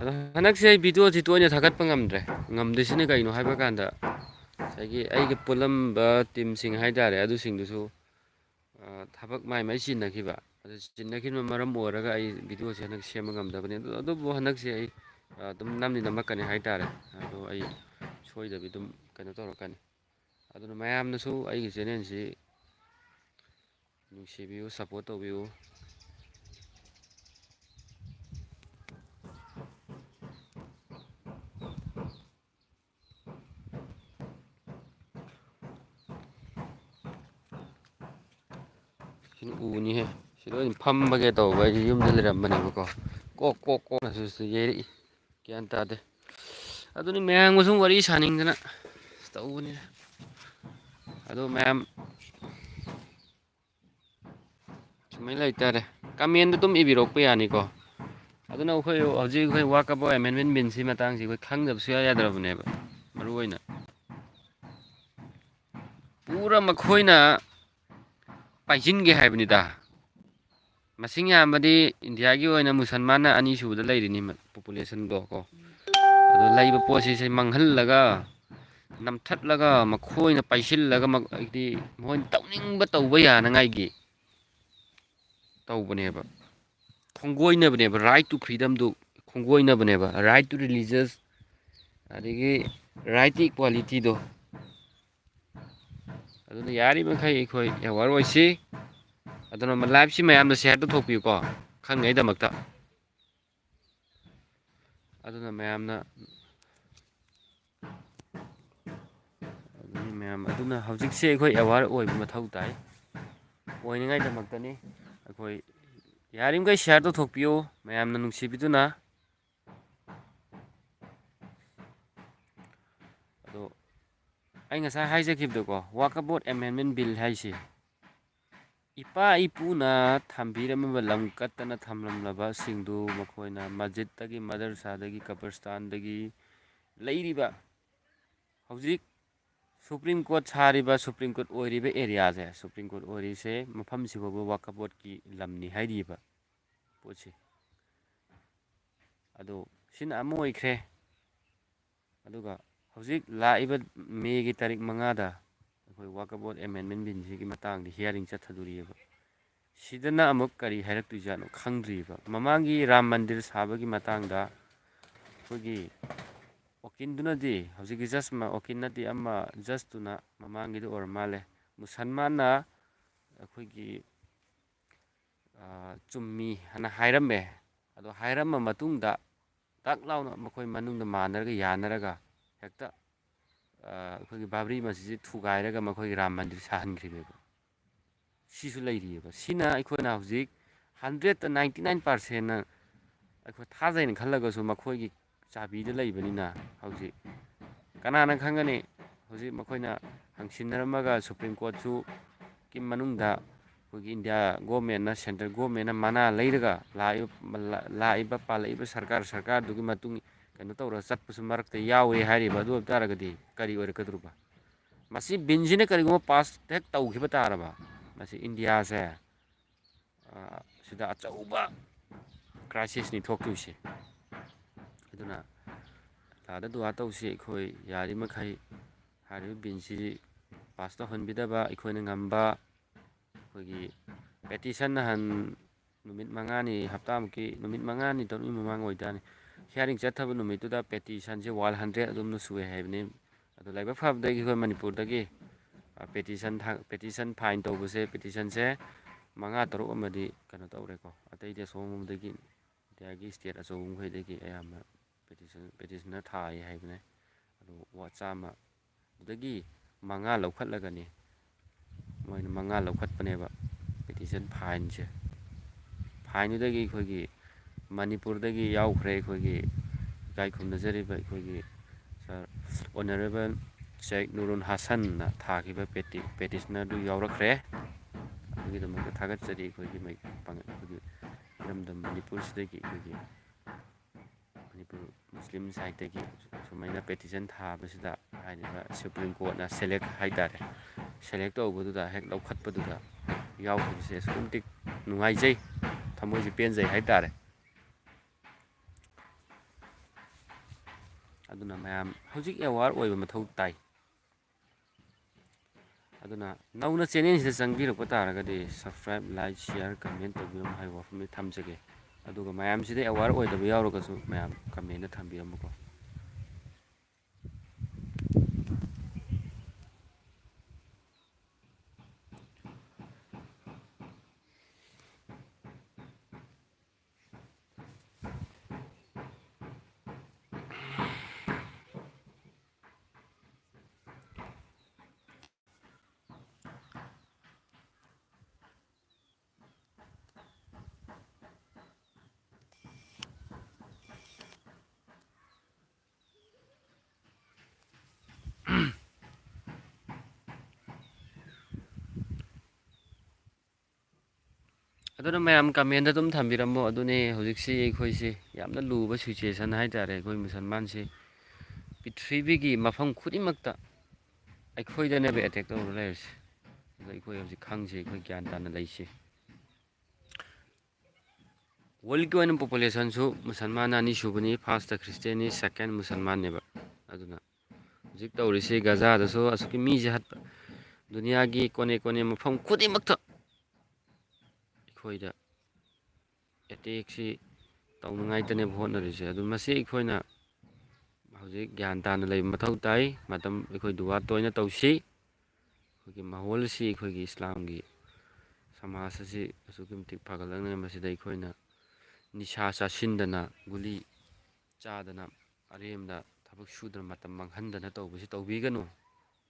ꯑꯗꯣ ꯍꯟꯗꯛꯁꯦ ꯑꯩ ꯚꯤꯗꯤꯑꯣꯁꯤ ꯇꯣꯏꯅ ꯊꯥꯒꯠꯄ ꯉꯝꯗ꯭ꯔꯦ꯫ ꯉꯝꯗ꯭ꯔꯤꯁꯤꯅ ꯀꯩꯅꯣ ꯍꯥꯏꯕ ꯀꯥꯟꯗ, ꯉꯁꯥꯏꯒꯤ ꯑꯩꯒ ꯄꯨꯜꯂꯝꯕ ꯇꯤꯝꯁꯤꯡ ꯍꯥꯏꯇꯥꯔꯦ, ꯑꯗꯨꯁꯤꯡꯗꯨꯁꯨ, ꯑ, ꯊꯕꯛ ꯃꯥꯏ ꯃꯥꯏ ꯆꯤꯟꯅꯈꯤꯕ꯫ ꯑꯗꯨ ꯆꯤꯟꯅꯈꯤꯕ ꯃꯔꯝ ꯑꯣꯏꯔꯒ ꯑꯩ ꯚꯤꯗꯤꯑꯣꯁꯦ ꯍꯟꯗꯛ ꯁꯦꯝꯕ ꯉꯝꯗꯕꯅꯤ꯫ ꯑꯗꯨ, ꯑꯗꯨꯕꯨ ꯍꯟꯗꯛꯁꯦ ꯑꯩ, ꯑ, ꯑꯗꯨꯝ ꯅꯝꯗꯤ ꯅꯝꯃꯛꯀꯅꯤ ꯍꯥꯏꯇꯥꯔꯦ꯫ ꯑꯗꯣ ꯑꯩ ꯁꯣꯏꯗꯕꯤ ꯑꯗꯨꯝ ꯀꯩꯅꯣ ꯇꯧꯔꯛꯀꯅꯤ꯫ ꯑꯗꯨꯅ ꯃꯌꯥꯝꯅꯁꯨ ꯑꯩꯒꯤ ꯆꯦꯅꯦꯜꯁꯤ ꯅꯨꯡꯁꯤꯕꯤꯌꯨ, ꯁꯞꯄꯣꯔꯠ ꯇꯧꯕꯤꯌꯨ꯫ ꯁꯤꯅ ꯎꯅꯤꯍꯦ꯫ ꯁꯤꯗ ꯑꯣꯏꯅ ꯐꯝꯃꯒꯦ ꯇꯧꯕ꯫ ꯑꯩꯁꯦ ꯌꯨꯝꯗ ꯂꯩꯔꯝꯕꯅꯦꯕꯀꯣ꯫ ꯀꯣꯛ ꯀꯣꯛ ꯀꯣꯛꯅꯁꯨ ꯁꯤ ꯌꯩꯔꯛꯏ꯫ ꯒ꯭ꯌꯥꯟ ꯇꯥꯗꯦ꯫ ꯑꯗꯨꯅꯤ, ꯃꯌꯥꯝꯒ ꯁꯨꯝ ꯋꯥꯔꯤ ꯁꯥꯅꯤꯡꯗꯅ ꯇꯧꯕꯅꯤꯗ꯫ ꯑꯗꯣ ꯃꯌꯥꯝ ꯁꯨꯃꯥꯏꯅ ꯂꯩꯇꯥꯔꯦ꯫ ꯀꯃꯦꯟꯗ ꯑꯗꯨꯝ ꯏꯕꯤꯔꯛꯄ ꯌꯥꯅꯤꯀꯣ꯫ ꯑꯗꯨꯅ ꯑꯩꯈꯣꯏ ꯍꯧꯖꯤꯛ ꯑꯩꯈꯣꯏ Walk Above Amendment Billꯁꯤ ꯃꯇꯥꯡꯁꯤ ꯑꯩꯈꯣꯏ ꯈꯪꯗꯕꯁꯨ ꯌꯥ ꯌꯥꯗ꯭ꯔꯕꯅꯦꯕ, ꯃꯔꯨ ꯑꯣꯏꯅ꯫ ꯄꯨꯔꯥ ꯃꯈꯣꯏꯅ ꯄꯥꯏꯁꯤꯟꯒꯦ ꯍꯥꯏꯕꯅꯤꯗ꯫ ꯃꯁꯤꯡ ꯌꯥꯝꯕꯗꯤ ꯏꯟꯗꯤꯌꯥꯒꯤ ꯑꯣꯏꯅ ꯃꯨꯁꯜꯃꯥꯟꯅ ꯑꯅꯤꯁꯨꯕꯗ ꯂꯩꯔꯤꯅꯤ, ꯄꯣꯄꯨꯂꯦꯁꯟꯗꯣ ꯀꯣ꯫ ꯑꯗꯣ ꯂꯩꯕ ꯄꯣꯠꯁꯤꯁꯦ ꯃꯥꯡꯍꯜꯂꯒ, ꯅꯝꯊꯠꯂꯒ, ꯃꯈꯣꯏꯅ ꯄꯥꯏꯁꯤꯜꯂꯒ, ꯃ-, ꯍꯥꯏꯗꯤ ꯃꯈꯣꯏꯅ ꯇꯧꯅꯤꯡꯕ ꯇꯧꯕ ꯌꯥꯅꯉꯥꯏꯒꯤ ꯇꯧꯕꯅꯦꯕ, ꯈꯣꯡꯒꯣꯏꯅꯕꯅꯦꯕ꯫ Right to freedomꯗꯨ ꯈꯣꯡꯒꯣꯏꯅꯕꯅꯦꯕ, right to religious, ꯑꯗꯒꯤ right to equalityꯗꯣ꯫ ꯑꯗꯨꯅ ꯌꯥꯔꯤꯕ ꯃꯈꯩ ꯑꯩꯈꯣꯏ aware ꯑꯣꯏꯁꯤ꯫ ꯑꯗꯨꯅ ꯂꯥꯏꯞꯁꯤ ꯃꯌꯥꯝꯗ share ꯇꯧꯊꯣꯛꯄꯤꯌꯨꯀꯣ, ꯈꯪꯅꯉꯩꯗꯃꯛꯇ꯫ ꯑꯗꯨꯅ ꯃꯌꯥꯝꯅ, ꯑꯗꯨꯅꯤ ꯃꯌꯥꯝ, ꯑꯗꯨꯅ ꯍꯧꯖꯤꯛꯁꯦ ꯑꯩꯈꯣꯏ aware ꯑꯣꯏꯕ ꯃꯊꯧ ꯇꯥꯏ꯫ ꯑꯣꯏꯅꯉꯥꯏꯗꯃꯛꯇꯅꯤ꯫ ꯑꯩꯈꯣꯏ ꯌꯥꯔꯤꯃꯈꯩ share ꯇꯧꯊꯣꯛꯄꯤꯌꯨ, ꯃꯌꯥꯝꯅ ꯅꯨꯡꯁꯤꯕꯤꯗꯨꯅ꯫ ꯑꯗꯣ ꯑꯩ ꯉꯁꯥꯏ ꯍꯥꯏꯖꯈꯤꯕꯗꯣꯀꯣ, Waqf Board Amendment Bill ꯍꯥꯏꯁꯦ, ꯏꯄꯥ ꯏꯄꯨꯅ ꯊꯝꯕꯤꯔꯝꯃꯤꯕ, ꯂꯝ ꯀꯠꯇꯅ ꯊꯝꯂꯝꯂꯕꯁꯤꯡꯗꯨ ꯃꯈꯣꯏꯅ ꯃꯁꯖꯤꯠꯇꯒꯤ, ꯃꯗꯔꯁꯥꯗꯒꯤ, ꯀꯕꯔꯁꯇꯥꯟꯗꯒꯤ ꯂꯩꯔꯤꯕ, ꯍꯧꯖꯤꯛ Supreme Court ꯁꯥꯔꯤꯕ, Supreme Court ꯑꯣꯏꯔꯤꯕ areaꯁꯦ, Supreme Court ꯑꯣꯏꯔꯤꯁꯦ, ꯃꯐꯝꯁꯤ ꯐꯥꯎꯕ Waqf Boardꯀꯤ ꯂꯝꯅꯤ ꯍꯥꯏꯔꯤꯕ ꯄꯣꯠꯁꯦ꯫ ꯑꯗꯣ ꯁꯤꯅ ꯑꯃ ꯑꯣꯏꯈ꯭ꯔꯦ꯫ ꯑꯗꯨꯒ ꯍꯧꯖꯤꯛ ꯂꯥꯛꯏꯕ ꯃꯦꯒꯤ ꯇꯥꯔꯤꯛ ꯃꯉꯥꯗ ꯑꯩꯈꯣꯏ Waqf Board Amendment Billꯁꯤꯒꯤ ꯃꯇꯥꯡꯗ hearing ꯆꯠꯊꯗꯣꯔꯤꯑꯕ꯫ ꯁꯤꯗꯅ ꯑꯃꯨꯛ ꯀꯔꯤ ꯍꯥꯏꯔꯛꯇꯣꯏꯖꯥꯠꯅꯣ ꯈꯪꯗ꯭ꯔꯤꯕ꯫ ꯃꯃꯥꯡꯒꯤ ꯔꯥꯝ ꯃꯟꯗꯤꯔ ꯁꯥꯕꯒꯤ ꯃꯇꯥꯡꯗ ꯑꯩꯈꯣꯏꯒꯤ ꯋꯀꯤꯜꯗꯨꯅꯗꯤ, ꯍꯧꯖꯤꯛꯀꯤ ꯖꯁ ꯃ-, ꯋꯀꯤꯜ ꯅꯠꯇꯦ, ꯑꯃ ꯖꯁꯇꯨꯅ, ꯃꯃꯥꯡꯒꯤꯗ ꯑꯣꯏꯔ ꯃꯥꯜꯂꯦ, ꯃꯨꯁꯜꯃꯥꯟꯅ ꯑꯩꯈꯣꯏꯒꯤ, ꯑ, ꯆꯨꯝꯃꯤ ꯍꯥꯏꯅ ꯍꯥꯏꯔꯝꯃꯦ꯫ ꯑꯗꯣ ꯍꯥꯏꯔꯝꯃ ꯃꯇꯨꯡꯗ ꯗꯛ ꯂꯥꯎꯅ ꯃꯈꯣꯏ ꯃꯅꯨꯡꯗ ꯃꯥꯟꯅꯔꯒ, ꯌꯥꯅꯔꯒ ꯍꯦꯛꯇ, ꯑ, ꯑꯩꯈꯣꯏꯒꯤ ꯕꯥꯕ꯭ꯔꯤ ꯃꯁꯖꯤꯗꯁꯤ ꯊꯨꯒꯥꯏꯔꯒ ꯃꯈꯣꯏꯒꯤ ꯔꯥꯝ ꯃꯟꯗꯤꯔ ꯁꯥꯍꯟꯈ꯭ꯔꯤꯕꯅꯦꯕ꯫ ꯁꯤꯁꯨ ꯂꯩꯔꯤꯑꯕ꯫ ꯁꯤꯅ ꯑꯩꯈꯣꯏꯅ ꯍꯧꯖꯤꯛ hundredꯇ ninety nine percentꯅ ꯑꯩꯈꯣꯏ ꯊꯥꯖꯩꯅ ꯈꯜꯂꯒꯁꯨ, ꯃꯈꯣꯏꯒꯤ ꯆꯥꯕꯤꯗ ꯂꯩꯕꯅꯤꯅ ꯍꯧꯖꯤꯛ ꯀꯅꯥꯅ ꯈꯪꯒꯅꯤ? ꯍꯧꯖꯤꯛ ꯃꯈꯣꯏꯅ ꯍꯪꯁꯤꯟꯅꯔꯝꯃꯒ Supreme Courtꯁꯨ ꯀꯤ ꯃꯅꯨꯡꯗ ꯑꯩꯈꯣꯏꯒꯤ ꯏꯟꯗꯤꯌꯥ governmentꯅ, central governmentꯅ ꯃꯅꯥ ꯂꯩꯔꯒ ꯂꯥꯛꯏꯕ, ꯂꯥꯛꯏꯕ, ꯄꯥꯜꯂꯛꯏꯕ ꯁꯔꯀꯥꯔ, ꯁꯔꯀꯥꯔꯗꯨꯒꯤ ꯃꯇꯨꯡ ꯀꯩꯅꯣ ꯇꯧꯔꯒ ꯆꯠꯄꯁꯨ ꯃꯔꯛꯇ ꯌꯥꯎꯋꯦ ꯍꯥꯏꯔꯤꯕ꯫ ꯑꯗꯨ ꯑꯣꯏꯕ ꯇꯥꯔꯒꯗꯤ ꯀꯔꯤ ꯑꯣꯏꯔꯛꯀꯗꯧꯔꯤꯕ? ꯃꯁꯤ ꯕꯤꯟꯁꯤꯅ ꯀꯔꯤꯒꯨꯝꯕ ꯄꯥꯁ ꯍꯦꯛ ꯇꯧꯈꯤꯕ ꯇꯥꯔꯕ, ꯃꯁꯤ ꯏꯟꯗꯤꯌꯥꯁꯦ, ꯑ, ꯁꯤꯗ ꯑꯆꯧꯕ ꯀ꯭ꯔꯥꯏꯁꯤꯁꯅꯤ ꯊꯣꯛꯇꯣꯏꯁꯦ꯫ ꯑꯗꯨꯅ ꯑꯜꯂꯥꯗ ꯗꯨꯋꯥ ꯇꯧꯁꯤ, ꯑꯩꯈꯣꯏ ꯌꯥꯔꯤꯃꯈꯩ ꯍꯥꯏꯔꯤꯕ ꯕꯤꯟꯁꯤ ꯄꯥꯁ ꯇꯧꯍꯟꯕꯤꯗꯕ ꯑꯩꯈꯣꯏꯅ ꯉꯝꯕ꯫ ꯑꯩꯈꯣꯏꯒꯤ ꯄꯦꯇꯤꯁꯟ ꯅꯍꯥꯟ ꯅꯨꯃꯤꯠ ꯃꯉꯥꯅꯤ, ꯍꯞꯇꯥꯃꯨꯛꯀꯤ ꯅꯨꯃꯤꯠ ꯃꯉꯥꯅꯤ ꯇꯔꯨꯛꯅꯤ ꯃꯃꯥꯡ ꯑꯣꯏꯇꯥꯔꯅꯤ, ꯍꯤꯌꯥꯔꯤꯡ ꯆꯠꯊꯕ ꯅꯨꯃꯤꯠꯇꯨꯗ ꯄꯦꯇꯤꯁꯟꯁꯦ ꯋꯥꯟ ꯍꯟꯗ꯭ꯔꯦꯠ ꯑꯗꯨꯝꯅ ꯁꯨꯑꯦ ꯍꯥꯏꯕꯅꯤ꯫ ꯑꯗꯣ ꯂꯥꯏꯕꯛ ꯐꯕꯗꯒꯤ ꯑꯩꯈꯣꯏ ꯃꯅꯤꯄꯨꯔꯗꯒꯤ, ꯑ, ꯄꯦꯇꯤꯁꯟ ꯊꯥ-, ꯄꯦꯇꯤꯁꯟ ꯐꯥꯏꯟ ꯇꯧꯕꯁꯦ, ꯄꯦꯇꯤꯁꯟꯁꯦ ꯃꯉꯥ ꯇꯔꯨꯛ ꯑꯃꯗꯤ ꯀꯩꯅꯣ ꯇꯧꯔꯦꯀꯣ꯫ ꯑꯇꯩꯗꯤ ꯑꯁꯣꯝꯗꯒꯤ ꯏꯟꯗꯤꯌꯥꯒꯤ ꯁ꯭ꯇꯦꯠ ꯑꯆꯧꯕ ꯃꯈꯩꯗꯒꯤ ꯑꯌꯥꯝꯕ ꯄꯦꯇꯤꯁꯟ, ꯄꯦꯇꯤꯁꯟꯅ ꯊꯥꯏ ꯍꯥꯏꯕꯅꯦ꯫ ꯑꯗꯨ ꯋꯥ ꯆꯥꯝꯃ ꯑꯗꯨꯗꯒꯤ ꯃꯉꯥ ꯂꯧꯈꯠꯂꯒꯅꯤ꯫ ꯃꯣꯏꯅ ꯃꯉꯥ ꯂꯧꯈꯠꯄꯅꯦꯕ ꯄꯦꯇꯤꯁꯟ ꯐꯥꯏꯟꯁꯦ꯫ ꯐꯥꯏꯟꯗꯨꯗꯒꯤ ꯑꯩꯈꯣꯏꯒꯤ ꯃꯅꯤꯄꯨꯔꯗꯒꯤ ꯌꯥꯎꯈ꯭ꯔꯦ, ꯑꯩꯈꯣꯏꯒꯤ ꯏꯀꯥꯏ ꯈꯨꯝꯅꯖꯔꯤꯕ ꯑꯩꯈꯣꯏꯒꯤ ꯁꯥꯔ ꯑꯣꯅꯔꯦꯕꯜ ꯁꯦꯛ ꯅꯨꯔꯨꯟ ꯍꯥꯁꯟꯅ ꯊꯥꯈꯤꯕ ꯄꯦꯇꯤ-, ꯄꯦꯇꯤꯁꯅꯔꯗꯨ ꯌꯥꯎꯔꯛꯈ꯭ꯔꯦ꯫ ꯑꯗꯨꯒꯤꯗꯃꯛꯇ ꯊꯥꯒꯠꯆꯔꯤ꯫ ꯑꯩꯈꯣꯏꯒꯤ ꯃꯩ-, ꯄꯥꯡ-, ꯑꯩꯈꯣꯏꯒꯤ ꯏꯔꯝꯗꯝ ꯃꯅꯤꯄꯨꯔꯁꯤꯗꯒꯤ ꯑꯩꯈꯣꯏꯒꯤ ꯃꯅꯤꯄꯨꯔ ꯃꯨꯁꯂꯤꯝ ꯁꯥꯏꯠꯇꯒꯤ ꯁꯨꯃꯥꯏꯅ ꯄꯦꯇꯤꯁꯟ ꯊꯥꯕꯁꯤꯗ ꯍꯥꯏꯔꯤꯕ ꯁꯨꯄ꯭ꯔꯤꯝ ꯀꯣꯔꯠꯅ ꯁꯦꯂꯦꯛ ꯍꯥꯏꯇꯥꯔꯦ, ꯁꯦꯂꯦꯛ ꯇꯧꯕꯗꯨꯗ ꯍꯦꯛ ꯂꯧꯈꯠꯄꯗꯨꯗ ꯌꯥꯎꯈꯤꯕꯁꯦ ꯑꯁꯨꯛꯀꯤ ꯃꯇꯤꯛ ꯅꯨꯡꯉꯥꯏꯖꯩ, ꯊꯃꯣꯏꯁꯦ ꯄꯦꯟꯖꯩ ꯍꯥꯏꯇꯥꯔꯦ꯫ ꯑꯗꯨꯅ ꯃꯌꯥꯝ ꯍꯧꯖꯤꯛ ꯑꯦꯋꯥꯔ ꯑꯣꯏꯕ ꯃꯊꯧ ꯇꯥꯏ꯫ ꯑꯗꯨꯅ ꯅꯧꯅ ꯆꯦꯅꯦꯜꯁꯤꯗ ꯆꯪꯕꯤꯔꯛꯄ ꯇꯥꯔꯒꯗꯤ subscribe, like, share, comment ꯇꯧꯕꯤꯔꯝꯃꯣ ꯍꯥꯏꯕ ꯋꯥꯐꯝꯁꯤ ꯊꯝꯖꯒꯦ꯫ ꯑꯗꯨꯒ ꯃꯌꯥꯝꯁꯤꯗ ꯑꯦꯋꯥꯔ ꯑꯣꯏꯗꯕ ꯌꯥꯎꯔꯒꯁꯨ ꯃꯌꯥꯝ comment ꯊꯝꯕꯤꯔꯝꯃꯨꯀꯣ꯫ ꯑꯗꯨꯅ ꯃꯌꯥꯝ comment ꯑꯗꯨꯝ ꯊꯝꯕꯤꯔꯝꯃꯣ꯫ ꯑꯗꯨꯅꯦ ꯍꯧꯖꯤꯛꯁꯤ ꯑꯩꯈꯣꯏꯁꯤ ꯌꯥꯝꯅ ꯂꯨꯕ situation ꯍꯥꯏꯇꯥꯔꯦ꯫ ꯑꯩꯈꯣꯏ ꯃꯨꯁꯜꯃꯥꯟꯁꯤ ꯄ꯭ꯔꯤꯊꯤꯕꯤꯒꯤ ꯃꯐꯝ ꯈꯨꯗꯤꯡꯃꯛꯇ ꯑꯩꯈꯣꯏꯗꯅꯦꯕ ꯑꯦꯇꯦꯛ ꯇꯧꯔ ꯂꯩꯔꯤꯁꯦ꯫ ꯑꯗꯣ ꯑꯩꯈꯣꯏ ꯍꯧꯖꯤꯛ ꯈꯪꯁꯤ, ꯑꯩꯈꯣꯏ ꯒ꯭ꯌꯥꯟ ꯇꯥꯅ ꯂꯩꯁꯤ꯫ ꯋꯥꯔꯜꯒꯤ ꯑꯣꯏꯅ ꯄꯣꯄꯨꯂꯦꯁꯟꯁꯨ ꯃꯨꯁꯜꯃꯥꯟꯅ ꯑꯅꯤꯁꯨꯕꯅꯤ, ꯐꯥꯔꯁꯇ ꯈ꯭ꯔꯤꯁꯇꯤꯌꯥꯟꯅꯤ, ꯁꯦꯀꯦꯟ ꯃꯨꯁꯜꯃꯥꯟꯅꯦꯕ꯫ ꯑꯗꯨꯅ ꯍꯧꯖꯤꯛ ꯇꯧꯔꯤꯁꯤ ꯒꯖꯥꯗꯁꯨ ꯑꯁꯨꯛꯀꯤ ꯃꯤꯁꯦ ꯍꯠꯄ, ꯗꯨꯅꯤꯌꯥꯒꯤ ꯀꯣꯅꯦ ꯀꯣꯅꯦ ꯃꯐꯝ ꯈꯨꯗꯤꯡꯃꯛꯇ ꯑꯩꯈꯣꯏꯗ ꯑꯦꯇꯦꯛꯁꯤ ꯇꯧꯅꯉꯥꯏꯇꯅꯦꯕ ꯍꯣꯠꯅꯔꯤꯁꯦ꯫ ꯑꯗꯨ ꯃꯁꯤ ꯑꯩꯈꯣꯏꯅ ꯍꯧꯖꯤꯛ ꯒ꯭ꯌꯥꯟ ꯇꯥꯅ ꯂꯩꯕ ꯃꯊꯧ ꯇꯥꯏ꯫ ꯃꯇꯝ ꯑꯩꯈꯣꯏ ꯗꯨꯋꯥ ꯇꯣꯏꯅ ꯇꯧꯁꯤ꯫ ꯑꯩꯈꯣꯏꯒꯤ ꯃꯥꯍꯣꯜ ꯑꯁꯤ, ꯑꯩꯈꯣꯏꯒꯤ ꯏꯁꯂꯥꯝꯒꯤ ꯁꯃꯥꯖ ꯑꯁꯤ ꯑꯁꯨꯛꯀꯤ ꯃꯇꯤꯛ ꯐꯒꯠꯂꯛꯅ ꯃꯁꯤꯗ ꯑꯩꯈꯣꯏꯅ ꯅꯤꯁꯥ ꯆꯥꯁꯤꯟꯗꯅ, ꯒꯨꯂꯤ ꯆꯥꯗꯅ, ꯑꯔꯦꯝꯕꯗ ꯊꯕꯛ ꯁꯨꯗꯅ ꯃꯇꯝ ꯃꯥꯡꯍꯟꯗꯅ ꯇꯧꯕꯁꯤ ꯇꯧꯕꯤꯒꯅꯨ꯫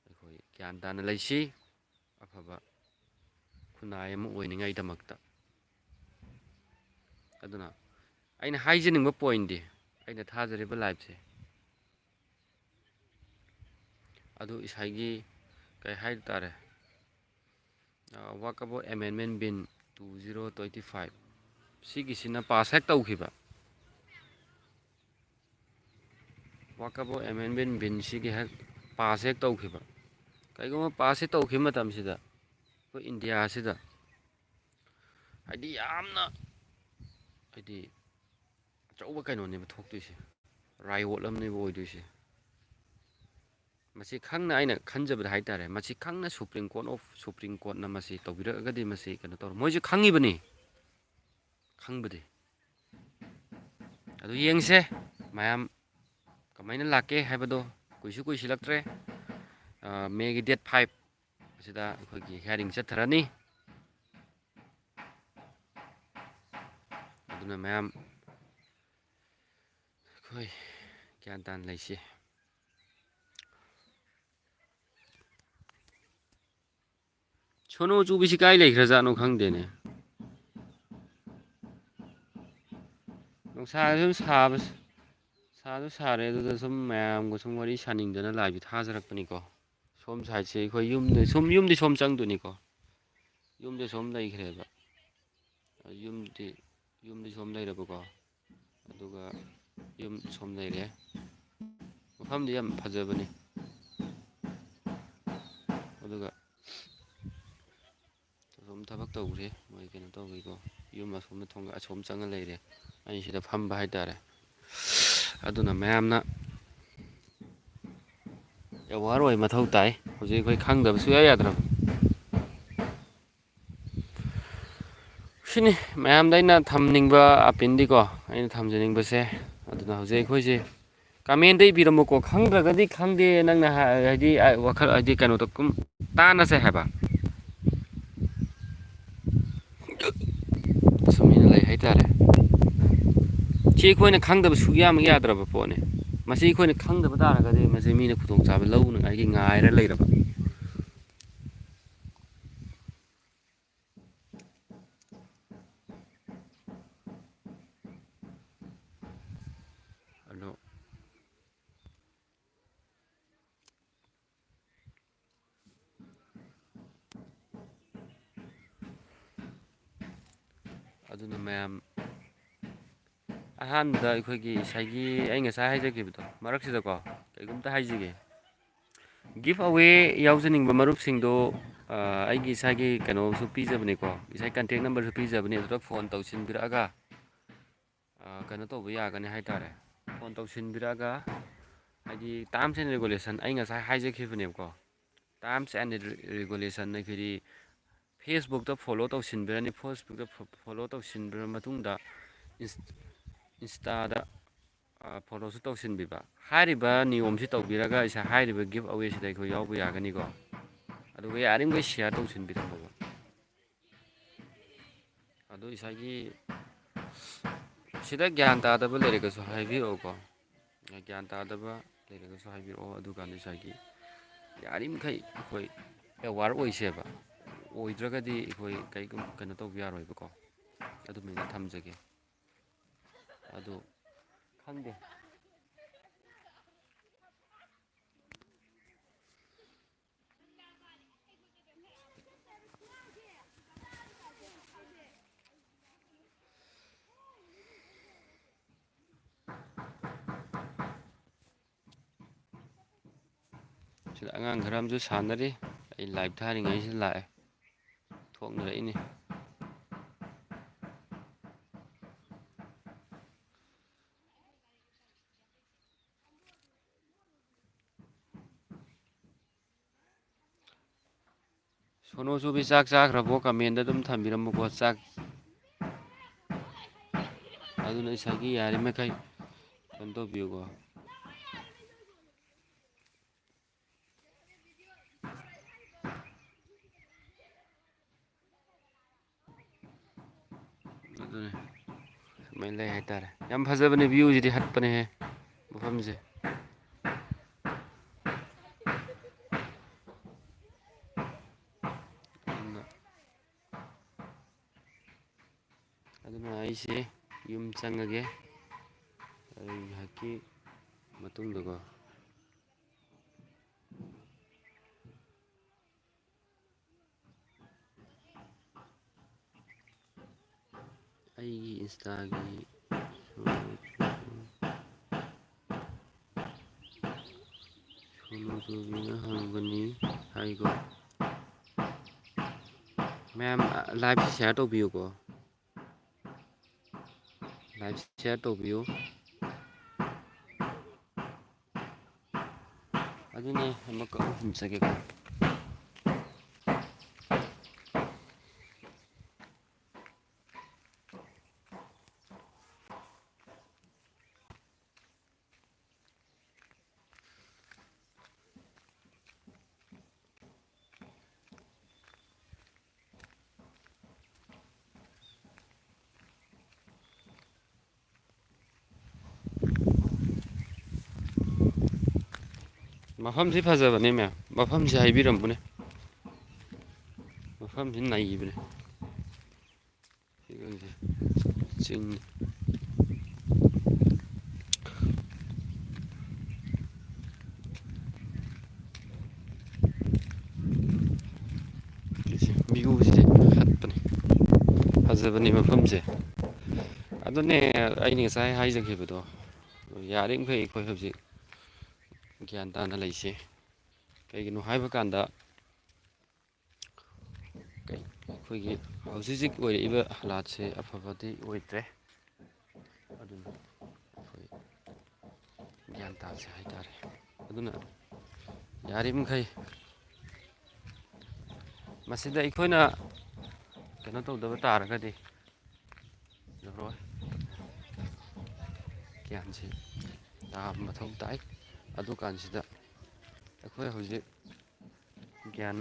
ꯑꯩꯈꯣꯏ ꯒ꯭ꯌꯥꯟ ꯇꯥꯅ ꯂꯩꯁꯤ, ꯑꯐꯕ ꯈꯨꯟꯅꯥꯏ ꯑꯃ ꯑꯣꯏꯅꯤꯡꯉꯥꯏꯗꯃꯛꯇ꯫ ꯑꯗꯨꯅ ꯑꯩꯅ ꯍꯥꯏꯖꯅꯤꯡꯕ ꯄꯣꯏꯟꯗꯤ, ꯑꯩꯅ ꯊꯥꯖꯔꯤꯕ ꯂꯥꯏꯐꯁꯦ ꯑꯗꯨ ꯉꯁꯥꯏꯒꯤ ꯀꯩ ꯍꯥꯏ ꯇꯥꯔꯦ, ꯋꯥꯀꯕꯣ ꯑꯦꯃꯦꯟꯃꯦꯟ bill two zero twenty five ꯁꯤꯒꯤꯁꯤꯅ ꯄꯥꯁ ꯍꯦꯛ ꯇꯧꯈꯤꯕ, ꯋꯥꯀꯕꯣ ꯑꯦꯃꯦꯟꯃꯦꯟ ꯕꯤꯟꯁꯤꯒꯤ ꯍꯦꯛ ꯄꯥꯁ ꯍꯦꯛ ꯇꯧꯈꯤꯕ, ꯀꯩꯒꯨꯝꯕ ꯄꯥꯁꯁꯦ ꯇꯧꯈꯤꯕ ꯃꯇꯝꯁꯤꯗ ꯑꯩꯈꯣꯏ ꯏꯟꯗꯤꯌꯥꯁꯤꯗ ꯍꯥꯏꯗꯤ ꯌꯥꯝꯅ ꯍꯥꯏꯗꯤ ꯑꯆꯧꯕ ꯀꯩꯅꯣꯅꯦꯕ ꯊꯣꯛꯇꯣꯏꯁꯦ, ꯔꯥꯏꯑꯣꯠ ꯑꯃꯅꯦꯕ ꯑꯣꯏꯗꯣꯏꯁꯦ꯫ ꯃꯁꯤ ꯈꯪꯅ ꯑꯩꯅ ꯈꯟꯖꯕꯗ ꯍꯥꯏ ꯇꯥꯔꯦ, ꯃꯁꯤ ꯈꯪꯅ ꯁꯨꯄ꯭ꯔꯤꯝ ꯀꯣꯔꯠ ꯑꯣꯐ, ꯁꯨꯄ꯭ꯔꯤꯝ ꯀꯣꯔꯠꯅ ꯃꯁꯤ ꯇꯧꯕꯤꯔꯛꯑꯒꯗꯤ ꯃꯁꯤ ꯀꯩꯅꯣ ꯇꯧꯔꯣ, ꯃꯣꯏꯁꯨ ꯈꯪꯉꯤꯕꯅꯤ, ꯈꯪꯕꯗꯤ꯫ ꯑꯗꯨ ꯌꯦꯡꯁꯦ ꯃꯌꯥꯝ ꯀꯃꯥꯏꯅ ꯂꯥꯛꯀꯦ ꯍꯥꯏꯕꯗꯣ꯫ ꯀꯨꯏꯁꯨ ꯀꯨꯏꯁꯤꯜꯂꯛꯇ꯭ꯔꯦ, ꯃꯦꯒꯤ ꯗꯦꯠ ꯐꯥꯏꯚ ꯑꯁꯤꯗ ꯑꯩꯈꯣꯏꯒꯤ ꯍꯤꯌꯥꯔꯤꯡ ꯆꯠꯊꯔꯅꯤ꯫ ꯑꯗꯨꯅ ꯃꯌꯥꯝ ꯑꯩꯈꯣꯏ ꯒ꯭ꯌꯥꯟ ꯇꯥꯅ ꯂꯩꯁꯤ꯫ ꯁꯣꯅꯣ ꯆꯨꯕꯁꯤ ꯀꯥꯏ ꯂꯩꯈ꯭ꯔꯖꯥꯠꯅꯣ ꯈꯪꯗꯦꯅꯦ꯫ ꯅꯨꯡꯁꯥ ꯁꯨꯝ ꯁꯥꯕ, ꯁꯥꯁꯨ ꯁꯥꯔꯦ, ꯑꯗꯨꯗ ꯁꯨꯝ ꯃꯌꯥꯝꯒ ꯁꯨꯝ ꯋꯥꯔꯤ ꯁꯥꯅꯤꯡꯗꯅ ꯂꯥꯏꯚꯁꯤ ꯊꯥꯖꯔꯛꯄꯅꯤꯀꯣ꯫ ꯁꯣꯝ ꯁꯥꯏꯠꯁꯦ ꯑꯩꯈꯣꯏ ꯌꯨꯝꯗ ꯁꯨꯝ, ꯌꯨꯝꯗꯤ ꯁꯣꯝ ꯆꯪꯗꯣꯏꯅꯤꯀꯣ꯫ ꯌꯨꯝꯗ ꯁꯨꯝ ꯂꯩꯈ꯭ꯔꯦꯕ꯫ ꯌꯨꯝꯗꯤ, ꯌꯨꯝꯗꯤ ꯁꯣꯝ ꯂꯩꯔꯕꯀꯣ꯫ ꯑꯗꯨꯒ ꯌꯨꯝ ꯁꯣꯝ ꯂꯩꯔꯦ꯫ ꯃꯐꯝꯗꯤ ꯌꯥꯝ ꯐꯖꯕꯅꯤ꯫ ꯑꯗꯨꯒ ꯑꯁꯣꯝ ꯊꯕꯛ ꯇꯧꯈ꯭ꯔꯦ, ꯃꯣꯏ ꯀꯩꯅꯣ ꯇꯧꯕꯒꯤꯀꯣ, ꯌꯨꯝ ꯑꯁꯣꯝꯗ ꯊꯣꯡ ꯑꯁꯣꯝ ꯆꯪꯉ ꯂꯩꯔꯦ, ꯑꯩ ꯁꯤꯗ ꯐꯝꯕ ꯍꯥꯏꯇꯥꯔꯦ꯫ ꯑꯗꯨꯅ ꯃꯌꯥꯝꯅ ꯑꯦꯋꯥꯔ ꯑꯣꯏ ꯃꯊꯧ ꯇꯥꯏ꯫ ꯍꯧꯖꯤꯛ ꯑꯩꯈꯣꯏ ꯈꯪꯗꯕ ꯁꯨꯡꯌꯥ ꯌꯥꯗ꯭ꯔꯕꯅꯤ꯫ ꯁꯤꯅꯤ ꯃꯌꯥꯝꯗ ꯑꯩꯅ ꯊꯝꯅꯤꯡꯕ ꯑꯄꯤꯜꯗꯤꯀꯣ, ꯑꯩꯅ ꯊꯝꯖꯅꯤꯡꯕꯁꯦ꯫ ꯑꯗꯨꯅ ꯍꯧꯖꯤꯛ ꯑꯩꯈꯣꯏꯁꯦ ꯀꯃꯦꯟꯗ ꯏꯕꯤꯔꯝꯃꯨꯀꯣ꯫ ꯈꯪꯗ꯭ꯔꯒꯗꯤ ꯈꯪꯗꯦ, ꯅꯪꯅ ꯍꯥꯏ-, ꯍꯥꯏꯗꯤ, ꯑ, ꯋꯥꯈꯜ, ꯍꯥꯏꯗꯤ, ꯀꯩꯅꯣꯗ ꯀꯨꯝ ꯇꯥꯟꯅꯁꯦ ꯍꯥꯏꯕ꯫ ꯁꯨꯃꯥꯏꯅ ꯂꯩ ꯍꯥꯏꯇꯥꯔꯦ꯫ ꯁꯤ ꯑꯩꯈꯣꯏꯅ ꯈꯪꯗꯕ ꯁꯨꯛꯌꯥꯃꯛ ꯌꯥꯗ꯭ꯔꯕ ꯄꯣꯠꯅꯤ꯫ ꯃꯁꯤ ꯑꯩꯈꯣꯏꯅ ꯈꯪꯗꯕ ꯇꯥꯔꯒꯗꯤ ꯃꯁꯤ ꯃꯤꯅ ꯈꯨꯗꯣꯡꯆꯥꯕ ꯂꯧꯅꯉꯥꯏꯒꯤ ꯉꯥꯏꯔ ꯂꯩꯔꯕ꯫ ꯑꯗꯣ ꯑꯗꯨꯅ ꯃꯌꯥꯝ, ꯑꯍꯥꯟꯕꯗ ꯑꯩꯈꯣꯏꯒꯤ ꯉꯁꯥꯏꯒꯤ, ꯑꯩ ꯉꯁꯥꯏ ꯍꯥꯏꯖꯈꯤꯕꯗꯣ ꯃꯔꯛꯁꯤꯗꯀꯣ ꯀꯩꯒꯨꯝꯇ ꯍꯥꯏꯖꯒꯦ꯫ Give away ꯌꯥꯎꯖꯅꯤꯡꯕ ꯃꯔꯨꯞꯁꯤꯡꯗꯣ, ꯑ, ꯑꯩꯒꯤ ꯏꯁꯥꯒꯤ ꯀꯩꯅꯣꯁꯨ ꯄꯤꯖꯕꯅꯤꯀꯣ, ꯏꯁꯥꯒꯤ contact numberꯁꯨ ꯄꯤꯖꯕꯅꯤ꯫ ꯑꯗꯨꯗ ꯐꯣꯟ ꯇꯧꯁꯤꯟꯕꯤꯔꯛꯑꯒ, ꯑ, ꯀꯩꯅꯣ ꯇꯧꯕ ꯌꯥꯒꯅꯤ ꯍꯥꯏꯇꯥꯔꯦ꯫ ꯐꯣꯟ ꯇꯧꯁꯤꯟꯕꯤꯔꯛꯑꯒ, ꯍꯥꯏꯗꯤ, terms and regulation ꯑꯩ ꯉꯁꯥꯏ ꯍꯥꯏꯖꯈꯤꯕꯅꯦꯕꯀꯣ, terms and re-, regulation ꯑꯩꯈꯣꯏꯗꯤ Facebookꯇ follow ꯇꯧꯁꯤꯟꯕꯤꯔꯅꯤ꯫ Facebookꯇ fo-, follow ꯇꯧꯁꯤꯟꯕꯤꯔ ꯃꯇꯨꯡꯗ ꯏꯟꯁ-, Instaꯗ, ꯑ, followꯁꯨ ꯇꯧꯁꯤꯟꯕꯤꯕ꯫ ꯍꯥꯏꯔꯤꯕ ꯅꯤꯌꯣꯝꯁꯤ ꯇꯧꯕꯤꯔꯒ ꯏꯁꯥ ꯍꯥꯏꯔꯤꯕ give awayꯁꯤꯗ ꯑꯩꯈꯣꯏ ꯌꯥꯎꯕ ꯌꯥꯒꯅꯤꯀꯣ꯫ ꯑꯗꯨꯒ ꯌꯥꯔꯤꯃꯈꯩ share ꯇꯧꯁꯤꯟꯕꯤꯔꯝꯃꯣꯕ꯫ ꯑꯗꯨ ꯏꯁꯥꯒꯤ ꯁꯤꯗ ꯒ꯭ꯌꯥꯟ ꯇꯥꯗꯕ ꯂꯩꯔꯒꯁꯨ ꯍꯥꯏꯕꯤꯔꯛꯑꯣꯀꯣ꯫ ꯒ꯭ꯌꯥꯟ ꯇꯥꯗꯕ ꯂꯩꯔꯒꯁꯨ ꯍꯥꯏꯕꯤꯔꯛꯑꯣ꯫ ꯑꯗꯨꯀꯥꯟꯗ ꯏꯁꯥꯒꯤ ꯌꯥꯔꯤꯃꯈꯩ ꯑꯩꯈꯣꯏ aware ꯑꯣꯏꯁꯦꯕ꯫ ꯑꯣꯏꯗ꯭ꯔꯒꯗꯤ ꯑꯩꯈꯣꯏ ꯀꯩꯒꯨꯝ-, ꯀꯩꯅꯣ ꯇꯧꯕ ꯌꯥꯔꯣꯏꯕꯀꯣ꯫ ꯑꯗꯨꯃꯥꯏꯅ ꯊꯝꯖꯒꯦ꯫ ꯑꯗꯨ ꯈꯪꯗꯦ꯫ ꯁꯤꯗ ꯑꯉꯥꯡ ꯈꯔ ꯑꯃꯁꯨ ꯁꯥꯟꯅꯔꯤ꯫ ꯑꯩ ꯂꯥꯏꯚ ꯊꯥꯔꯤꯉꯩꯁꯤꯗ ꯂꯥꯛꯑꯦ, ꯊꯣꯛꯅꯔꯛꯏꯅꯦ꯫ ꯁꯣꯅꯣ ꯆꯨꯕꯤ ꯆꯥꯛ ꯆꯥꯈ꯭ꯔꯕꯣ? ꯀꯃꯦꯟꯗ ꯑꯗꯨꯝ ꯊꯝꯕꯤꯔꯝꯃꯨꯀꯣ꯫ ꯆꯥꯛ, ꯑꯗꯨꯅ ꯏꯁꯥꯒꯤ ꯌꯥꯔꯤꯃꯈꯩ ꯀꯩꯅꯣ ꯇꯧꯕꯤꯌꯨꯀꯣ꯫ ꯑꯗꯨꯅꯦ꯫ ꯁꯨꯃꯥꯏꯅ ꯂꯩ ꯍꯥꯏꯇꯥꯔꯦ꯫ ꯌꯥꯝ ꯐꯖꯕꯅꯦ, ꯚ꯭ꯌꯨꯁꯤꯗꯤ ꯍꯠꯄꯅꯦꯍꯦ ꯃꯐꯝꯁꯦ꯫ ꯑꯗꯨꯅ, ꯑꯗꯨꯅ ꯑꯩꯁꯦ ꯌꯨꯝ ꯆꯪꯉꯒꯦ꯫ ꯑꯩ ꯉꯥꯏꯍꯥꯛꯀꯤ ꯃꯇꯨꯡꯗꯀꯣ꯫ ꯑꯩꯒꯤ ꯏꯟꯁꯇꯥꯒꯤ ꯁꯣꯅꯨ ꯆꯨꯕꯤꯅ ꯍꯪꯕꯅꯤ ꯍꯥꯏꯀꯣ꯫ ꯃꯌꯥꯝ, ꯂꯥꯏꯚꯁꯤ ꯁꯤꯌꯥꯔ ꯇꯧꯕꯤꯌꯨꯀꯣ꯫ ꯂꯥꯏꯚ ꯁꯤꯌꯥꯔ ꯇꯧꯕꯤꯌꯨ꯫ ꯑꯗꯨꯅꯦ, ꯑꯃꯨꯛꯀ ꯑꯍꯨꯝ ꯆꯠꯀꯦꯀꯣ꯫ ꯃꯐꯝꯁꯤ ꯐꯖꯕꯅꯦ ꯃꯌꯥꯝ, ꯃꯐꯝꯁꯤ ꯍꯥꯏꯕꯤꯔꯝꯕꯅꯦ, ꯃꯐꯝꯁꯤ ꯅꯩꯕꯅꯦ꯫ ꯁꯤꯒꯁꯦ ꯆꯤꯡꯅꯤ꯫ ꯚ꯭ꯌꯨꯁꯤꯗꯤ ꯍꯠꯄꯅꯤ, ꯐꯖꯕꯅꯤ ꯃꯐꯝꯁꯦ꯫ ꯑꯗꯨꯅꯦ ꯑꯩꯅ ꯉꯁꯥꯏ ꯍꯥꯏꯖꯈꯤꯕꯗꯣ, ꯌꯥꯔꯤꯃꯈꯩ ꯑꯩꯈꯣꯏ ꯍꯧꯖꯤꯛ ꯒ꯭ꯌꯥꯟ ꯇꯥꯅ ꯂꯩꯁꯦ꯫ ꯀꯩꯒꯤꯅꯣ ꯍꯥꯏꯕ ꯀꯥꯟꯗ, ꯀꯩ-, ꯑꯩꯈꯣꯏꯒꯤ ꯍꯧꯖꯤꯛ ꯍꯧꯖꯤꯛ ꯑꯣꯏꯔꯛꯏꯕ ꯍꯥꯂꯥꯠꯁꯦ ꯑꯐꯕꯗꯤ ꯑꯣꯏꯗ꯭ꯔꯦ꯫ ꯑꯗꯨꯅ ꯑꯩꯈꯣꯏ ꯒ꯭ꯌꯥꯟ ꯇꯥꯁꯦ ꯍꯥꯏꯇꯥꯔꯦ꯫ ꯑꯗꯨꯅ ꯌꯥꯔꯤꯕꯃꯈꯩ ꯃꯁꯤꯗ ꯑꯩꯈꯣꯏꯅ ꯀꯩꯅꯣ ꯇꯧꯗꯕ ꯇꯥꯔꯒꯗꯤ ꯌꯥꯔꯣꯏ꯫ ꯒ꯭ꯌꯥꯟꯁꯤ ꯇꯥꯕ ꯃꯊꯧ ꯇꯥꯏ꯫ ꯑꯗꯨꯀꯥꯟꯁꯤꯗ ꯑꯩꯈꯣꯏ ꯍꯧꯖꯤꯛ ꯒ꯭ꯌꯥꯟ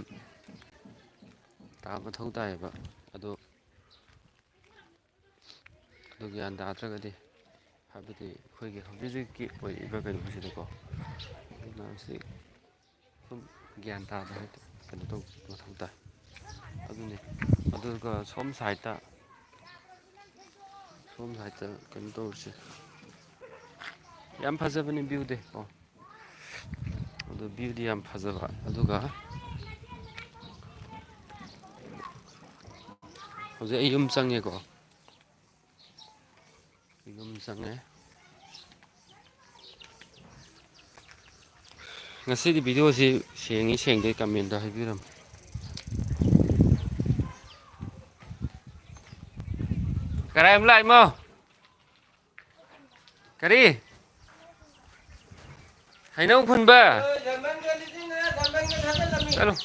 ꯇꯥꯕ ꯃꯊꯧ ꯇꯥꯏꯌꯦꯕ꯫ ꯑꯗꯣ ꯑꯗꯨ ꯒ꯭ꯌꯥꯟ ꯇꯥꯗ꯭ꯔꯒꯗꯤ, ꯍꯥꯏꯕꯗꯤ ꯑꯩꯈꯣꯏꯒꯤ ꯍꯧꯖꯤꯛ ꯍꯧꯖꯤꯛꯀꯤ ꯑꯣꯏꯔꯤꯕ ꯀꯩꯅꯣꯁꯤꯗꯀꯣ, ꯑꯗꯨꯅ ꯁꯤ ꯁꯨꯝ ꯒ꯭ꯌꯥꯟ ꯇꯥꯕ ꯍꯥꯏ-, ꯀꯩꯅꯣ ꯇꯧꯕ ꯃꯊꯧ ꯇꯥꯏ꯫ ꯑꯗꯨꯅꯤ꯫ ꯑꯗꯨꯒ ꯁꯣꯝ ꯁꯥꯏꯠꯇ, ꯁꯣꯝ ꯁꯥꯏꯠꯇ ꯀꯩꯅꯣ ꯇꯧꯔꯤꯁꯦ꯫ ꯌꯥꯝ ꯐꯖꯕꯅꯤ ꯚ꯭ꯌꯨꯗꯤ꯫ ꯑꯣ꯫ ꯑꯗꯨ ꯚ꯭ꯌꯨꯗꯤ ꯌꯥꯝ ꯐꯖꯕ꯫ ꯑꯗꯨꯒ ꯍꯧꯖꯤꯛ ꯑꯩ ꯌꯨꯝ ꯆꯪꯉꯦꯀꯣ꯫ ꯌꯨꯝ ꯆꯪꯉꯦ꯫ ꯉꯁꯤꯒꯤ ꯚꯤꯗꯤꯑꯣꯁꯤ ꯁꯦꯡꯉꯤ ꯁꯦꯡꯗꯦ ꯀꯃꯦꯟꯗ ꯍꯥꯏꯕꯤꯔꯝꯃꯨ꯫ ꯀꯔꯥꯏ ꯑꯃ ꯂꯥꯛꯏꯃꯣ? ꯀꯔꯤ? ꯍꯩꯅꯧ ꯈꯨꯟꯕ? ꯆꯠꯂꯣ꯫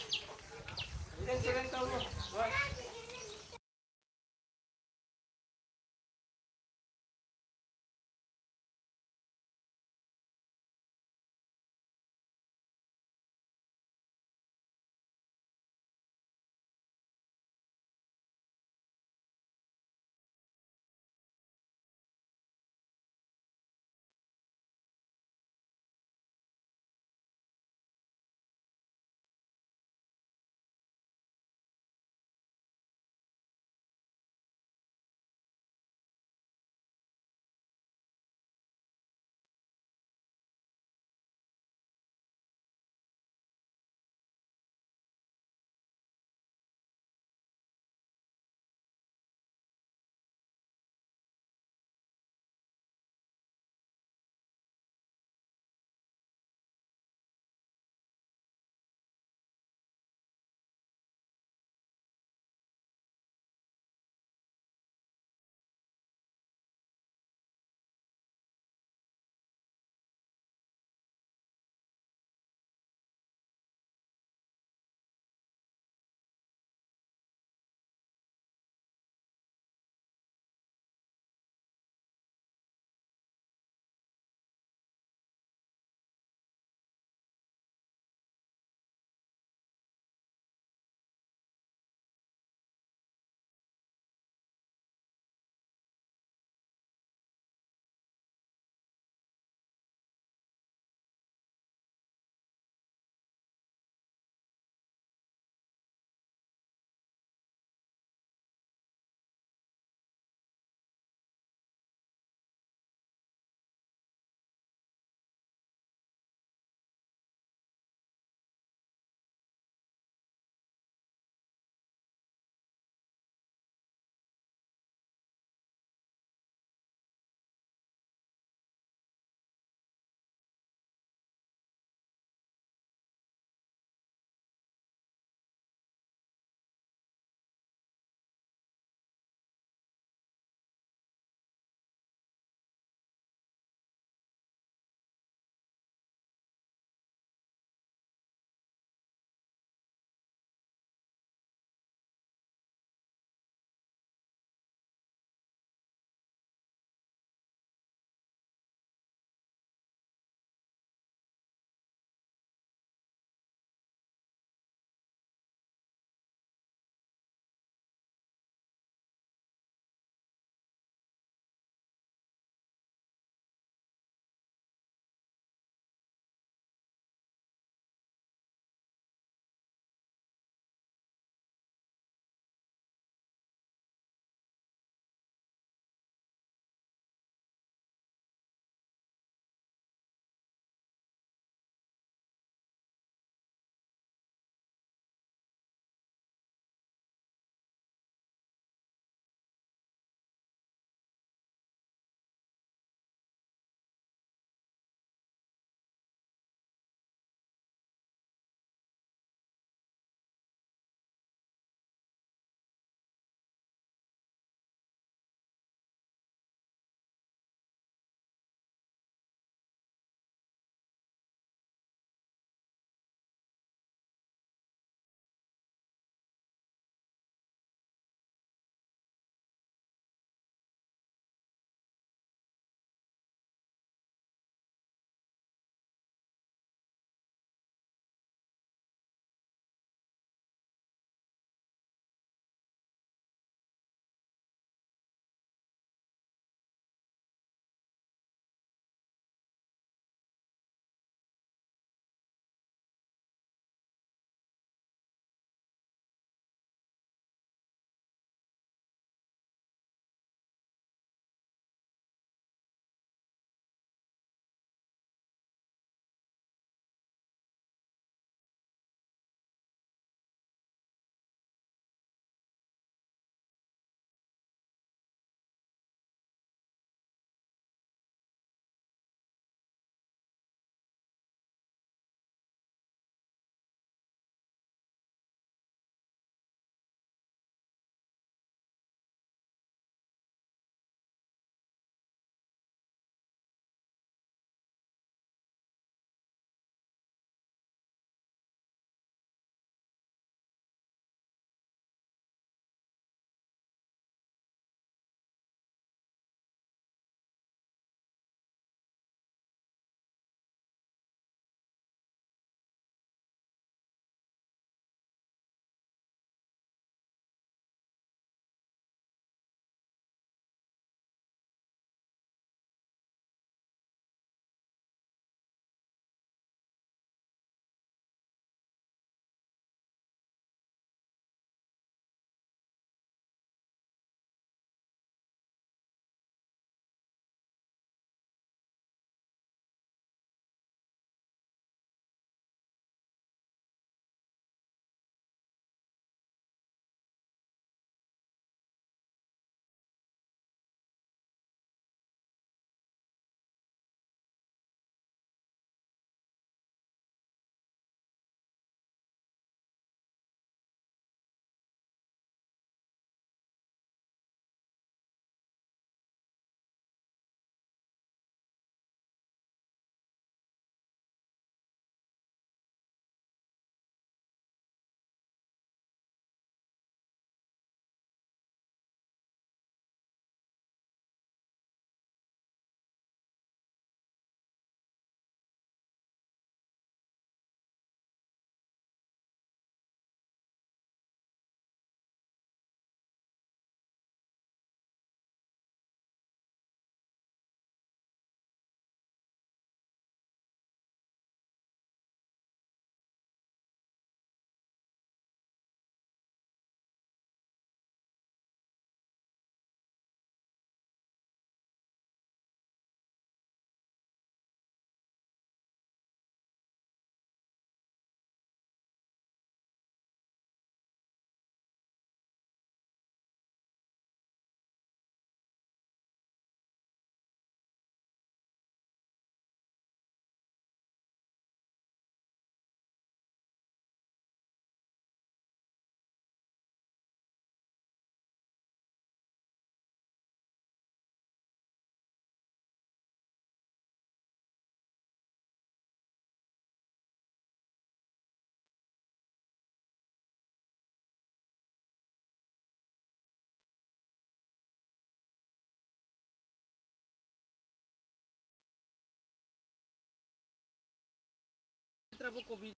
ꯅꯠꯇ꯭ꯔꯕ ꯀꯣꯕꯤ